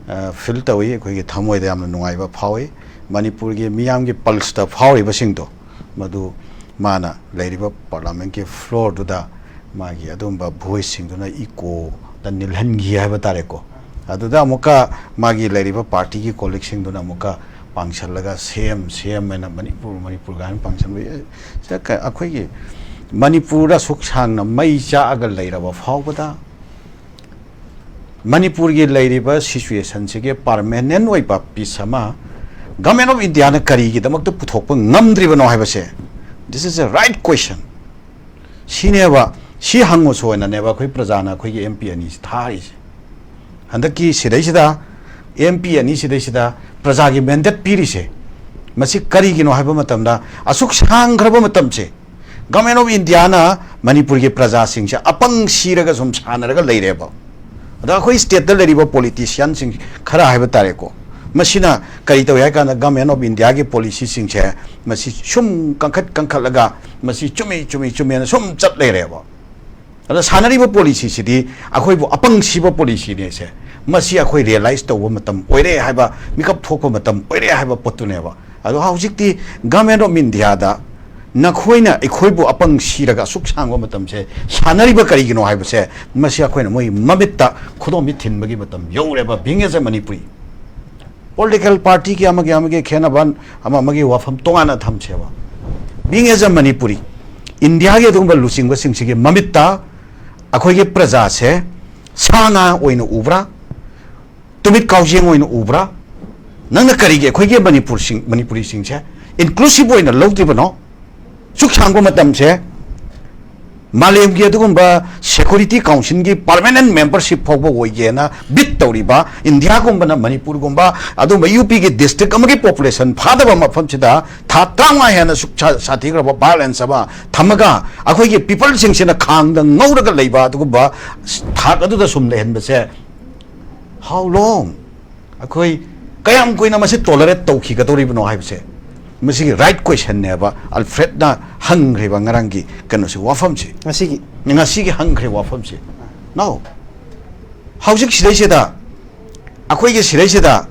ꯑ, feel ꯇꯧꯏ, ꯑꯩꯈꯣꯏꯒꯤ ꯊꯃꯣꯏꯗ ꯌꯥꯝꯅ ꯅꯨꯡꯉꯥꯏꯕ ꯐꯥꯎꯏ꯫ ꯃꯅꯤꯄꯨꯔꯒꯤ ꯃꯤꯌꯥꯝꯒꯤ pulse ꯇ ꯐꯥꯎꯔꯤꯕꯁꯤꯡꯗꯣ, ꯃꯗꯨ ꯃꯥꯅ ꯂꯩꯔꯤꯕ parliament ꯀꯤ floor ꯗꯨꯗ ꯃꯥꯒꯤ ꯑꯗꯨꯝꯕ voice ꯁꯤꯡꯗꯨꯅ echo ꯗ ꯅꯤꯜꯍꯟꯈꯤ ꯍꯥꯏꯕ ꯇꯥꯔꯦꯀꯣ꯫ ꯑꯗꯨꯗ ꯑꯃꯨꯛꯀ ꯃꯥꯒꯤ ꯂꯩꯔꯤꯕ party ꯒꯤ colleague ꯁꯤꯡꯗꯨꯅ ꯑꯃꯨꯛꯀ ꯄꯥꯡꯁꯜꯂꯒ ꯁꯦꯝ ꯁꯦꯝ ꯍꯥꯏꯅ ꯃꯅꯤꯄꯨꯔ ꯃꯅꯤꯄꯨꯔ ꯀꯥꯏꯅ ꯄꯥꯡꯁꯟꯕ ꯌꯥꯏ꯫ ꯁꯤꯗ ꯀ-, ꯑꯩꯈꯣꯏꯒꯤ ꯃꯅꯤꯄꯨꯔꯗ ꯑꯁꯨꯛ ꯁꯥꯡꯅ ꯃꯩ ꯆꯥꯛꯑꯒ ꯂꯩꯔꯕ ꯐꯥꯎꯕꯗ, ꯃꯅꯤꯄꯨꯔꯒꯤ ꯂꯩꯔꯤꯕ situationꯁꯤꯒꯤ permanent ꯑꯣꯏꯕ peace ꯑꯃ Government of Indiaꯅ ꯀꯔꯤꯒꯤꯗꯃꯛꯇ ꯄꯨꯊꯣꯛꯄ ꯉꯝꯗ꯭ꯔꯤꯕꯅꯣ ꯍꯥꯏꯕꯁꯦ, this is a right question꯫ ꯁꯤꯅꯦꯕ, ꯁꯤ ꯍꯪꯉꯨꯁꯨ ꯑꯣꯏꯅꯅꯦꯕ ꯑꯩꯈꯣꯏ ꯄ꯭ꯔꯖꯥꯅ ꯑꯩꯈꯣꯏꯒꯤ M P ꯑꯅꯤꯁꯤ ꯊꯥꯔꯤꯁꯦ꯫ ꯍꯟꯗꯛꯀꯤ ꯁꯤꯗꯩꯁꯤꯗ M P ꯑꯅꯤ ꯁꯤꯗꯩꯁꯤꯗ ꯄ꯭ꯔꯖꯥꯒꯤ mandate ꯄꯤꯔꯤꯁꯦ, ꯃꯁꯤ ꯀꯔꯤꯒꯤꯅꯣ ꯍꯥꯏꯕ ꯃꯇꯝꯗ, ꯑꯁꯨꯛ ꯁꯥꯡꯈ꯭ꯔꯕ ꯃꯇꯝꯁꯦ Government of Indiaꯅ ꯃꯅꯤꯄꯨꯔꯒꯤ ꯄ꯭ꯔꯖꯥꯁꯤꯡꯁꯦ ꯑꯄꯪ ꯁꯤꯔꯒ ꯁꯨꯝ ꯁꯥꯟꯅꯔꯒ ꯂꯩꯔꯦꯕ꯫ ꯑꯗ ꯑꯩꯈꯣꯏ stateꯇ ꯂꯩꯔꯤꯕ politicianꯁꯤꯡ ꯈꯔ ꯍꯥꯏꯕ ꯇꯥꯔꯦꯀꯣ, ꯃꯁꯤꯅ ꯀꯔꯤ ꯇꯧꯏ ꯍꯥꯏ ꯀꯥꯟꯗ, Government of Indiaꯒꯤ policyꯁꯤꯡꯁꯦ ꯃꯁꯤ ꯁꯨꯝ ꯀꯟꯈꯠ ꯀꯟꯈꯠꯂꯒ ꯃꯁꯤ ꯆꯨꯝꯃꯤ ꯆꯨꯝꯃꯤ ꯆꯨꯝꯃꯦꯅ ꯁꯨꯝ ꯆꯠ ꯂꯩꯔꯦꯕ꯫ ꯑꯗ ꯁꯥꯟꯅꯔꯤꯕ policyꯁꯤꯗꯤ ꯑꯩꯈꯣꯏꯕꯨ ꯑꯄꯪ ꯁꯤꯕ policyꯅꯦꯁꯦ꯫ ꯃꯁꯤ ꯑꯩꯈꯣꯏ realize ꯇꯧꯕ ꯃꯇꯝ ꯑꯣꯏꯔꯦ ꯍꯥꯏꯕ, ꯃꯤꯀꯞ ꯊꯣꯛꯄ ꯃꯇꯝ ꯑꯣꯏꯔꯦ ꯍꯥꯏꯕ ꯄꯣꯠꯇꯨꯅꯦꯕ꯫ ꯑꯗꯣ ꯍꯧꯖꯤꯛꯇꯤ Government of Indiaꯗ ꯅꯈꯣꯏꯅ ꯑꯩꯈꯣꯏꯕꯨ ꯑꯄꯪ ꯁꯤꯔꯒ ꯑꯁꯨꯛ ꯁꯥꯡꯕ ꯃꯇꯝꯁꯦ ꯁꯥꯟꯅꯔꯤꯕ ꯀꯔꯤꯒꯤꯅꯣ ꯍꯥꯏꯕꯁꯦ, ꯃꯁꯤ ꯑꯩꯈꯣꯏꯅ ꯃꯣꯏ ꯃꯃꯤꯠꯇ ꯈꯨꯗꯣꯝꯕꯤ ꯊꯤꯟꯕꯒꯤ ꯃꯇꯝ ꯌꯧꯔꯦꯕ꯫ Being as a Manipuri, political partyꯒꯤ ꯑꯃꯒꯤ ꯑꯃꯒꯤ ꯈꯦꯠꯅꯕ, ꯑꯃ ꯑꯃꯒꯤ ꯋꯥꯐꯝ ꯇꯣꯉꯥꯟꯅ ꯊꯝꯁꯦꯕ꯫ Being as a Manipuri, ꯏꯟꯗꯤꯌꯥꯒꯤ ꯑꯗꯨꯒꯨꯝꯕ ꯂꯨꯆꯤꯡꯕꯁꯤꯡꯁꯤꯒꯤ ꯃꯃꯤꯠꯇ ꯑꯩꯈꯣꯏꯒꯤ ꯄ꯭ꯔꯖꯥꯁꯦ ꯁꯥ ꯉꯥ ꯑꯣꯏꯅ ꯎꯕ꯭ꯔꯥ? ꯇꯨꯃꯤꯠ ꯀꯥꯎꯖꯦꯡ ꯑꯣꯏꯅ ꯎꯕ꯭ꯔꯥ? ꯅꯪꯅ ꯀꯔꯤꯒꯤ ꯑꯩꯈꯣꯏꯒꯤ ꯃꯅꯤꯄꯨꯔꯁꯤꯡ, ꯃꯅꯤꯄꯨꯔꯤꯁꯤꯡꯁꯦ inclusive ꯑꯣꯏꯅ ꯂꯧꯗ꯭ꯔꯤꯕꯅꯣ? ꯁꯨꯛ ꯁꯥꯡꯕ ꯃꯇꯝꯁꯦ ꯃꯥꯂꯦꯝꯒꯤ ꯑꯗꯨꯒꯨꯝꯕ Security Councilꯒꯤ permanent membership ꯐꯥꯎꯕ ꯑꯣꯏꯒꯦꯅ bid ꯇꯧꯔꯤꯕ ꯏꯟꯗꯤꯌꯥꯒꯨꯝꯕꯅ ꯃꯅꯤꯄꯨꯔꯒꯨꯝꯕ ꯑꯗꯨꯒꯨꯝꯕ UPꯒꯤ district ꯑꯃꯒꯤ population ꯐꯥꯗꯕ ꯃꯐꯝꯁꯤꯗ ꯊꯥ ꯇꯔꯥꯃꯉꯥ ꯍꯦꯟꯅ ꯁꯨꯛ ꯁꯥ-, ꯁꯥꯊꯤꯈ꯭ꯔꯕ violence ꯑꯃ ꯊꯝꯃꯒ ꯑꯩꯈꯣꯏꯒꯤ peopleꯁꯤꯡꯁꯤꯅ ꯈꯥꯡꯗ ꯉꯧꯔꯒ ꯂꯩꯕ ꯑꯗꯨꯒꯨꯝꯕ ꯊꯥꯛ ꯑꯗꯨꯗ ꯁꯨꯝ ꯂꯩꯍꯟꯕꯁꯦ, how long? ꯑꯩꯈꯣꯏ ꯀꯌꯥꯝ ꯀꯨꯏꯅ ꯃꯁꯤ tolerate ꯇꯧꯈꯤꯒꯗꯧꯔꯤꯕꯅꯣ ꯍꯥꯏꯕꯁꯦ, ꯃꯁꯤꯒꯤ right questionꯅꯦꯕ ꯑꯜꯐ꯭ꯔꯦꯗꯅ ꯍꯪꯈ꯭ꯔꯤꯕ ꯉꯔꯥꯡꯒꯤ ꯀꯩꯅꯣꯁꯤ, ꯋꯥꯐꯝꯁꯤ꯫ ꯉꯁꯤꯒꯤ꯫ ꯉꯁꯤꯒꯤ ꯍꯪꯈ꯭ꯔꯤꯕ ꯋꯥꯐꯝꯁꯤ꯫ Now, ꯍꯧꯖꯤꯛ ꯁꯤꯗꯩꯁꯤꯗ, ꯑꯩꯈꯣꯏꯒꯤ ꯁꯤꯗꯩꯁꯤꯗ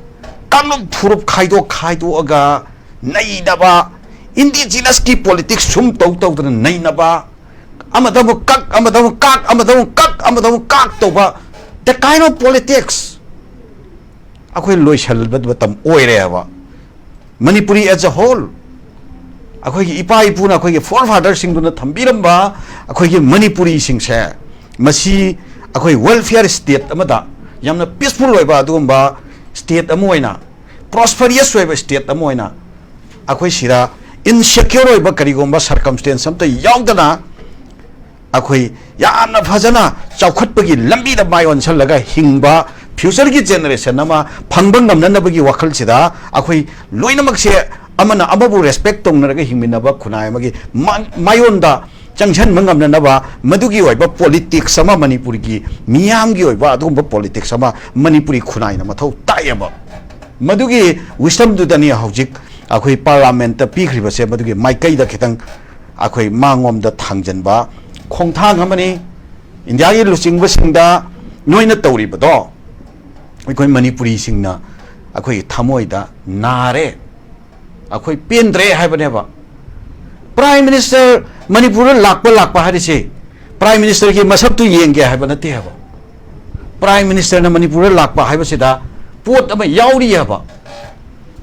ꯀꯥꯡꯂꯨꯞ ꯐꯨꯔꯨꯞ ꯈꯥꯏꯗꯣꯛ ꯈꯥꯏꯗꯣꯛꯑꯒ ꯅꯩꯅꯕ, indigenousꯀꯤ politics ꯁꯨꯝ ꯇꯧ ꯇꯧꯗꯅ ꯅꯩꯅꯕ, ꯑꯃꯗ ꯑꯃꯨꯛ ꯀꯛ, ꯑꯃꯗ ꯑꯃꯨꯛ ꯀꯥꯛ, ꯑꯃꯗ ꯑꯃꯨꯛ ꯀꯛ, ꯑꯃꯗ ꯑꯃꯨꯛ ꯀꯥꯛ ꯇꯧꯕ, the kind of politics ꯑꯩꯈꯣꯏ ꯂꯣꯏꯁꯤꯟꯕ ꯃꯇꯝ ꯑꯣꯏꯔꯦꯕ꯫ ꯃꯅꯤꯄꯨꯔꯤ as a whole, ꯑꯩꯈꯣꯏꯒꯤ ꯏꯄꯥ ꯏꯄꯨꯅ, ꯑꯩꯈꯣꯏꯒꯤ forefatherꯁꯤꯡꯗꯨꯅ ꯊꯝꯕꯤꯔꯝꯕ ꯑꯩꯈꯣꯏꯒꯤ ꯃꯅꯤꯄꯨꯔꯤꯁꯤꯡꯁꯦ, ꯃꯁꯤ ꯑꯩꯈꯣꯏ welfare state ꯑꯃꯗ, ꯌꯥꯝꯅ peaceful ꯑꯣꯏꯕ ꯑꯗꯨꯒꯨꯝꯕ state ꯑꯃ ꯑꯣꯏꯅ, prosperous ꯑꯣꯏꯕ state ꯑꯃ ꯑꯣꯏꯅ, ꯑꯩꯈꯣꯏ ꯁꯤꯗ insecure ꯑꯣꯏꯕ ꯀꯔꯤꯒꯨꯝꯕ circumstance ꯑꯝꯇ ꯌꯥꯎꯗꯅ, ꯑꯩꯈꯣꯏ ꯌꯥꯝꯅ ꯐꯖꯅ ꯆꯥꯎꯈꯠꯄꯒꯤ ꯂꯝꯕꯤꯗ ꯃꯥꯏ ꯑꯣꯟꯁꯤꯜꯂꯒ ꯍꯤꯡꯕ futureꯒꯤ generation ꯑꯃ ꯐꯪꯕ ꯉꯝꯅꯅꯕꯒꯤ ꯋꯥꯈꯜꯁꯤꯗ, ꯑꯩꯈꯣꯏ ꯂꯣꯏꯅꯃꯛꯁꯦ ꯑꯃꯅ ꯑꯃꯕꯨ respect ꯇꯧꯅꯔꯒ ꯍꯤꯡꯃꯤꯟꯅꯕ ꯈꯨꯟꯅꯥꯏ ꯑꯃꯒꯤ ꯃꯥ-, ꯃꯥꯏꯌꯣꯟꯗ ꯆꯪꯁꯤꯟꯕ ꯉꯝꯅꯅꯕ, ꯃꯗꯨꯒꯤ ꯑꯣꯏꯕ politics ꯑꯃ, ꯃꯅꯤꯄꯨꯔꯒꯤ ꯃꯤꯌꯥꯝꯒꯤ ꯑꯣꯏꯕ ꯑꯗꯨꯒꯨꯝꯕ politics ꯑꯃ ꯃꯅꯤꯄꯨꯔꯤ ꯈꯨꯟꯅꯥꯏꯅ ꯃꯊꯧ ꯇꯥꯏꯌꯦꯕ꯫ ꯃꯗꯨꯒꯤ wisdomꯗꯨꯗꯅꯤ ꯍꯧꯖꯤꯛ ꯑꯩꯈꯣꯏ parliamentꯇ ꯄꯤꯈ꯭ꯔꯤꯕꯁꯦ, ꯃꯗꯨꯒꯤ ꯃꯥꯏꯀꯩꯗ ꯈꯤꯇꯪ ꯑꯩꯈꯣꯏ ꯃꯥꯉꯣꯝꯗ ꯊꯥꯡꯖꯟꯕ ꯈꯣꯡꯊꯥꯡ ꯑꯃꯅꯤ꯫ ꯏꯟꯗꯤꯌꯥꯒꯤ ꯂꯨꯆꯤꯡꯕꯁꯤꯡꯗ ꯅꯣꯏꯅ ꯇꯧꯔꯤꯕꯗꯣ, ꯑꯩꯈꯣꯏ ꯃꯅꯤꯄꯨꯔꯤꯁꯤꯡꯅ ꯑꯩꯈꯣꯏꯒꯤ ꯊꯃꯣꯏꯗ ꯅꯥꯔꯦ, ꯑꯩꯈꯣꯏ ꯄꯦꯟꯗ꯭ꯔꯦ ꯍꯥꯏꯕꯅꯦꯕ꯫ Prime Minister ꯃꯅꯤꯄꯨꯔꯗ ꯂꯥꯛꯄ, ꯂꯥꯛꯄ ꯍꯥꯏꯔꯤꯁꯦ Prime Ministerꯒꯤ ꯃꯁꯛꯇꯨ ꯌꯦꯡꯒꯦ ꯍꯥꯏꯕ ꯅꯠꯇꯦ ꯍꯥꯏꯕ꯫ Prime Ministerꯅ ꯃꯅꯤꯄꯨꯔꯗ ꯂꯥꯛꯄ ꯍꯥꯏꯕꯁꯤꯗ ꯄꯣꯠ ꯑꯃ ꯌꯥꯎꯔꯤ ꯍꯥꯏꯕ꯫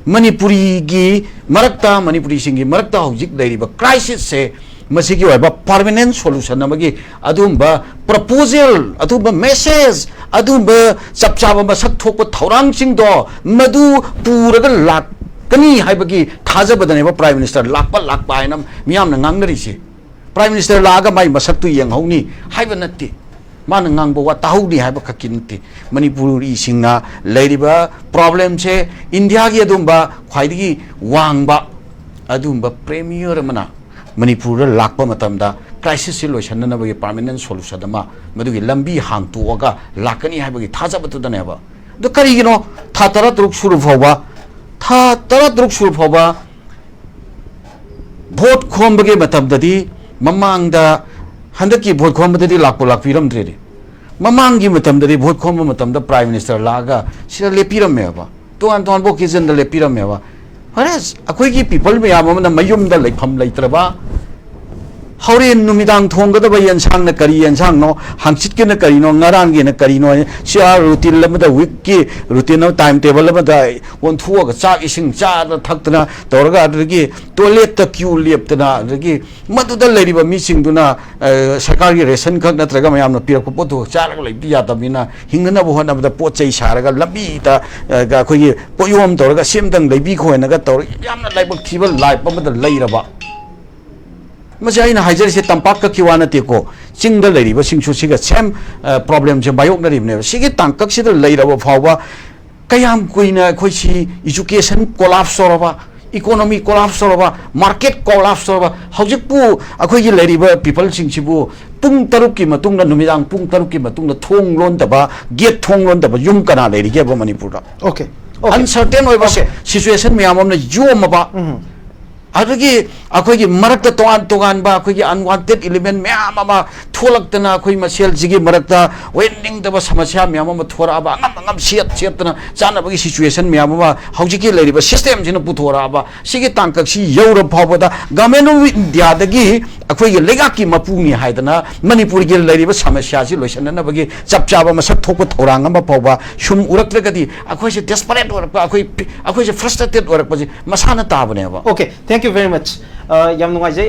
ꯃꯅꯤꯄꯨꯔꯤꯒꯤ ꯃꯔꯛꯇ, ꯃꯅꯤꯄꯨꯔꯤꯁꯤꯡꯒꯤ ꯃꯔꯛꯇ ꯍꯧꯖꯤꯛ ꯂꯩꯔꯤꯕ crisisꯁꯦ, ꯃꯁꯤꯒꯤ ꯑꯣꯏꯕ permanent solution ꯑꯃꯒꯤ ꯑꯗꯨꯒꯨꯝꯕ proposal, ꯑꯗꯨꯒꯨꯝꯕ message, ꯑꯗꯨꯒꯨꯝꯕ ꯆꯞ ꯆꯥꯕ ꯃꯁꯛ ꯊꯣꯛꯄ ꯊꯧꯔꯥꯡꯁꯤꯡꯗꯣ ꯃꯗꯨ ꯄꯨꯔꯒ ꯂꯥꯛꯀꯅꯤ ꯍꯥꯏꯕꯒꯤ ꯊꯥꯖꯕꯗꯅꯦꯕ Prime Minister ꯂꯥꯛꯄ, ꯂꯥꯛꯄ ꯍꯥꯏꯅ ꯃꯤꯌꯥꯝꯅ ꯉꯥꯡꯅꯔꯤꯁꯦ꯫ Prime Minister ꯂꯥꯛꯑꯒ ꯃꯥꯏ ꯃꯁꯛꯇꯨ ꯌꯦꯡꯍꯧꯅꯤ ꯍꯥꯏꯕ ꯅꯠꯇꯦ꯫ ꯃꯥꯅ ꯉꯥꯡꯕ ꯋꯥ ꯇꯥꯍꯧꯅꯤ ꯍꯥꯏꯕ ꯈꯛꯀꯤ ꯅꯠꯇꯦ꯫ ꯃꯅꯤꯄꯨꯔꯤꯁꯤꯡꯅ ꯂꯩꯔꯤꯕ problemꯁꯦ, ꯏꯟꯗꯤꯌꯥꯒꯤ ꯑꯗꯨꯝꯕ ꯈ꯭ꯋꯥꯏꯗꯒꯤ ꯋꯥꯡꯕ ꯑꯗꯨꯝꯕ Premier ꯑꯃꯅ ꯃꯅꯤꯄꯨꯔꯗ ꯂꯥꯛꯄ ꯃꯇꯝꯗ crisisꯁꯤ ꯂꯣꯏꯁꯤꯟꯅꯅꯕꯒꯤ permanent solution ꯑꯃ, ꯃꯗꯨꯒꯤ ꯂꯝꯕꯤ ꯍꯥꯡꯇꯣꯛꯑꯒ ꯂꯥꯛꯀꯅꯤ ꯍꯥꯏꯕꯒꯤ ꯊꯥꯖꯕꯗꯨꯗꯅꯦꯕ꯫ ꯑꯗꯨ ꯀꯔꯤꯒꯤꯅꯣ ꯊꯥ ꯇꯔꯥꯇꯔꯨꯛ ꯁꯨꯔ ꯐꯥꯎꯕ, ꯊꯥ ꯇꯔꯥꯇꯔꯨꯛ ꯁꯨꯔ ꯐꯥꯎꯕ vote ꯈꯣꯝꯕꯒꯤ ꯃꯇꯝꯗꯗꯤ, ꯃꯃꯥꯡꯗ, ꯍꯟꯗꯛꯀꯤ vote ꯈꯣꯝꯕꯗꯗꯤ ꯂꯥꯛꯄꯨ ꯂꯥꯛꯄꯤꯔꯝꯗ꯭ꯔꯦꯅꯦ꯫ ꯃꯃꯥꯡꯒꯤ ꯃꯇꯝꯗꯗꯤ, vote ꯈꯣꯝꯕ ꯃꯇꯝꯗ Prime Minister ꯂꯥꯛꯑꯒ ꯁꯤꯗ ꯂꯦꯞꯄꯤꯔꯝꯃꯦꯕ, ꯇꯣꯉꯥꯟ ꯇꯣꯉꯥꯟꯕ occasionꯗ ꯂꯦꯞꯄꯤꯔꯝꯃꯦꯕ꯫ Whereas ꯑꯩꯈꯣꯏꯒꯤ people ꯃꯌꯥꯝ ꯑꯃꯅ ꯃꯌꯨꯝꯗ ꯂꯩꯐꯝ ꯂꯩꯇ꯭ꯔꯕ, ꯍꯣꯔꯦꯟ ꯅꯨꯃꯤꯗꯥꯡ ꯊꯣꯡꯒꯗꯕ ꯌꯦꯟꯁꯥꯡꯅ ꯀꯔꯤ ꯌꯦꯟꯁꯥꯡꯅꯣ, ꯍꯪꯆꯤꯠꯀꯤꯅ ꯀꯔꯤꯅꯣ, ꯉꯔꯥꯡꯒꯤꯅ ꯀꯔꯤꯅꯣ, ꯁꯤ ꯑꯥ ꯔꯨꯇꯤꯟ ꯑꯃꯗ, ꯋꯤꯛꯀꯤ ꯔꯨꯇꯤꯟ ꯑꯃ, ꯇꯥꯏꯝ ꯇꯦꯕꯜ ꯑꯃꯗ ꯑꯣꯟꯊꯣꯛꯑꯒ ꯆꯥꯛ ꯏꯁꯤꯡ ꯆꯥꯗꯅ ꯊꯛꯇꯅ ꯇꯧꯔꯒ, ꯑꯗꯨꯗꯒꯤ ꯇꯣꯏꯂꯦꯠꯇ ꯀ꯭ꯌꯨ ꯂꯦꯞꯇꯅ, ꯑꯗꯨꯗꯒꯤ ꯃꯗꯨꯗ ꯂꯩꯔꯤꯕ ꯃꯤꯁꯤꯡꯗꯨꯅ, ꯑ, ꯁꯔꯀꯥꯔꯒꯤ ꯔꯦꯁꯟ ꯈꯛ ꯅꯠꯇ꯭ꯔꯒ ꯃꯌꯥꯝꯅ ꯄꯤꯔꯛꯄ ꯄꯣꯠꯇꯨ ꯈꯛ ꯆꯥꯔꯒ ꯂꯩꯕꯗꯤ ꯌꯥꯗꯕꯅꯤꯅ, ꯍꯤꯡꯅꯅꯕ ꯍꯣꯠꯅꯕꯗ ꯄꯣꯠ ꯆꯩ ꯁꯥꯔꯒ ꯂꯝꯕꯤꯗ, ꯑ, ꯑꯩꯈꯣꯏꯒꯤ ꯄꯣꯠꯌꯣꯝ ꯇꯧꯔꯒ ꯁꯤ ꯑꯝꯇꯪ ꯂꯩꯕꯤꯈꯣ ꯍꯥꯏꯅꯒ ꯇꯧꯔꯒ ꯌꯥꯝꯅ ꯂꯥꯏꯕꯛ ꯊꯤꯕ ꯂꯥꯏꯐ ꯑꯃꯗ ꯂꯩꯔꯕ꯫ ꯃꯁꯤ ꯑꯩꯅ ꯍꯥꯏꯖꯔꯤꯁꯦ ꯇꯝꯄꯥꯛ ꯈꯛꯀꯤ ꯋꯥ ꯅꯠꯇꯦꯀꯣ, ꯆꯤꯡꯗ ꯂꯩꯔꯤꯕꯁꯤꯡꯁꯨ ꯁꯤꯒ ꯁꯦꯝ, ꯑ, ꯄ꯭ꯔꯣꯕ꯭ꯂꯦꯝꯁꯦ ꯃꯥꯌꯣꯛꯅꯔꯤꯕꯅꯦꯕ꯫ ꯁꯤꯒꯤ ꯇꯥꯡꯀꯛꯁꯤꯗ ꯂꯩꯔꯕ ꯐꯥꯎꯕ ꯀꯌꯥꯝ ꯀꯨꯏꯅ ꯑꯩꯈꯣꯏꯁꯤ ꯏꯖꯨꯀꯦꯁꯟ ꯀꯣꯂꯥꯞꯁ ꯇꯧꯔꯕ, ꯏꯀꯣꯅꯣꯃꯤ ꯀꯣꯂꯥꯞꯁ ꯇꯧꯔꯕ, ꯃꯥꯔꯀꯦꯠ ꯀꯣꯂꯥꯞꯁ ꯇꯧꯔꯕ, ꯍꯧꯖꯤꯛꯄꯨ ꯑꯩꯈꯣꯏꯒꯤ ꯂꯩꯔꯤꯕ ꯄꯤꯄꯜꯁꯤꯡꯁꯤꯕꯨ ꯄꯨꯡ ꯇꯔꯨꯛꯀꯤ ꯃꯇꯨꯡꯗ, ꯅꯨꯃꯤꯗꯥꯡ ꯄꯨꯡ ꯇꯔꯨꯛꯀꯤ ꯃꯇꯨꯡꯗ ꯊꯣꯡ ꯂꯣꯟꯗꯕ, ꯒꯦꯠ ꯊꯣꯡ ꯂꯣꯟꯗꯕ ꯌꯨꯝ ꯀꯅꯥ ꯂꯩꯔꯤꯒꯦꯕ ꯃꯅꯤꯄꯨꯔꯗ? Okay, okay. ꯑꯟꯁꯔꯇꯦꯟ ꯑꯣꯏꯕ Okay. ꯁꯤꯆꯨꯋꯦꯁꯟ ꯃꯌꯥꯝ ꯑꯃꯅ ꯌꯣꯝꯃꯕ, ꯎꯝ. ꯑꯗꯨꯗꯒꯤ ꯑꯩꯈꯣꯏꯒꯤ ꯃꯔꯛꯇ ꯇꯣꯉꯥꯟ ꯇꯣꯉꯥꯟꯕ ꯑꯩꯈꯣꯏꯒꯤ ꯑꯟꯋꯥꯟꯇꯦꯠ ꯏꯂꯤꯃꯦꯟ ꯃꯌꯥꯝ ꯑꯃ ꯊꯣꯛꯂꯛꯇꯅ, ꯑꯩꯈꯣꯏ ꯃꯁꯦꯜꯁꯤꯒꯤ ꯃꯔꯛꯇ ꯑꯣꯏꯍꯟꯅꯤꯡꯗꯕ ꯁꯃꯁ꯭ꯌꯥ ꯃꯌꯥꯝ ꯑꯃ ꯊꯣꯔꯛꯑꯕ, ꯑꯉꯝ ꯑꯉꯝ ꯁꯦꯠ ꯁꯦꯠꯇꯅ ꯆꯥꯅꯕꯒꯤ ꯁꯤꯆꯨꯋꯦꯁꯟ ꯃꯌꯥꯝ ꯑꯃ ꯍꯧꯖꯤꯛꯀꯤ ꯂꯩꯔꯤꯕ ꯁꯤꯁꯇꯦꯝꯁꯤꯅ ꯄꯨꯊꯣꯔꯛꯑꯕ, ꯁꯤꯒꯤ ꯇꯥꯡꯀꯛꯁꯤ ꯌꯧꯔꯕ ꯐꯥꯎꯕꯗ ꯒꯚꯔꯟꯃꯦꯟ ꯑꯣꯐ ꯏꯟꯗꯤꯌꯥꯗꯒꯤ ꯑꯩꯈꯣꯏꯒꯤ ꯂꯩꯉꯥꯛꯀꯤ ꯃꯄꯨꯅꯤ ꯍꯥꯏꯗꯅ ꯃꯅꯤꯄꯨꯔꯒꯤ ꯂꯩꯔꯤꯕ ꯁꯃꯁ꯭ꯌꯥꯁꯤ ꯂꯣꯏꯁꯤꯟꯅꯅꯕꯒꯤ ꯆꯞ ꯆꯥꯕ ꯃꯁꯛ ꯊꯣꯛꯄ ꯊꯧꯔꯥꯡ ꯑꯃ ꯐꯥꯎꯕ ꯁꯨꯝ ꯎꯔꯛꯇ꯭ꯔꯒꯗꯤ, ꯑꯩꯈꯣꯏꯁꯦ ꯗꯦꯁꯄꯔꯦꯠ ꯑꯣꯏꯔꯛꯄ, ꯑꯩꯈꯣꯏ, ꯑꯩꯈꯣꯏꯁꯦ ꯐ꯭ꯔꯁꯇ꯭ꯔꯦꯇꯦꯠ ꯑꯣꯏꯔꯛꯄꯁꯦ ꯃꯁꯥꯅ ꯇꯥꯕꯅꯦꯕ꯫ Okay, thank you very much. ꯑ, ꯌꯥꯝ ꯅꯨꯡꯉꯥꯏꯖꯩ꯫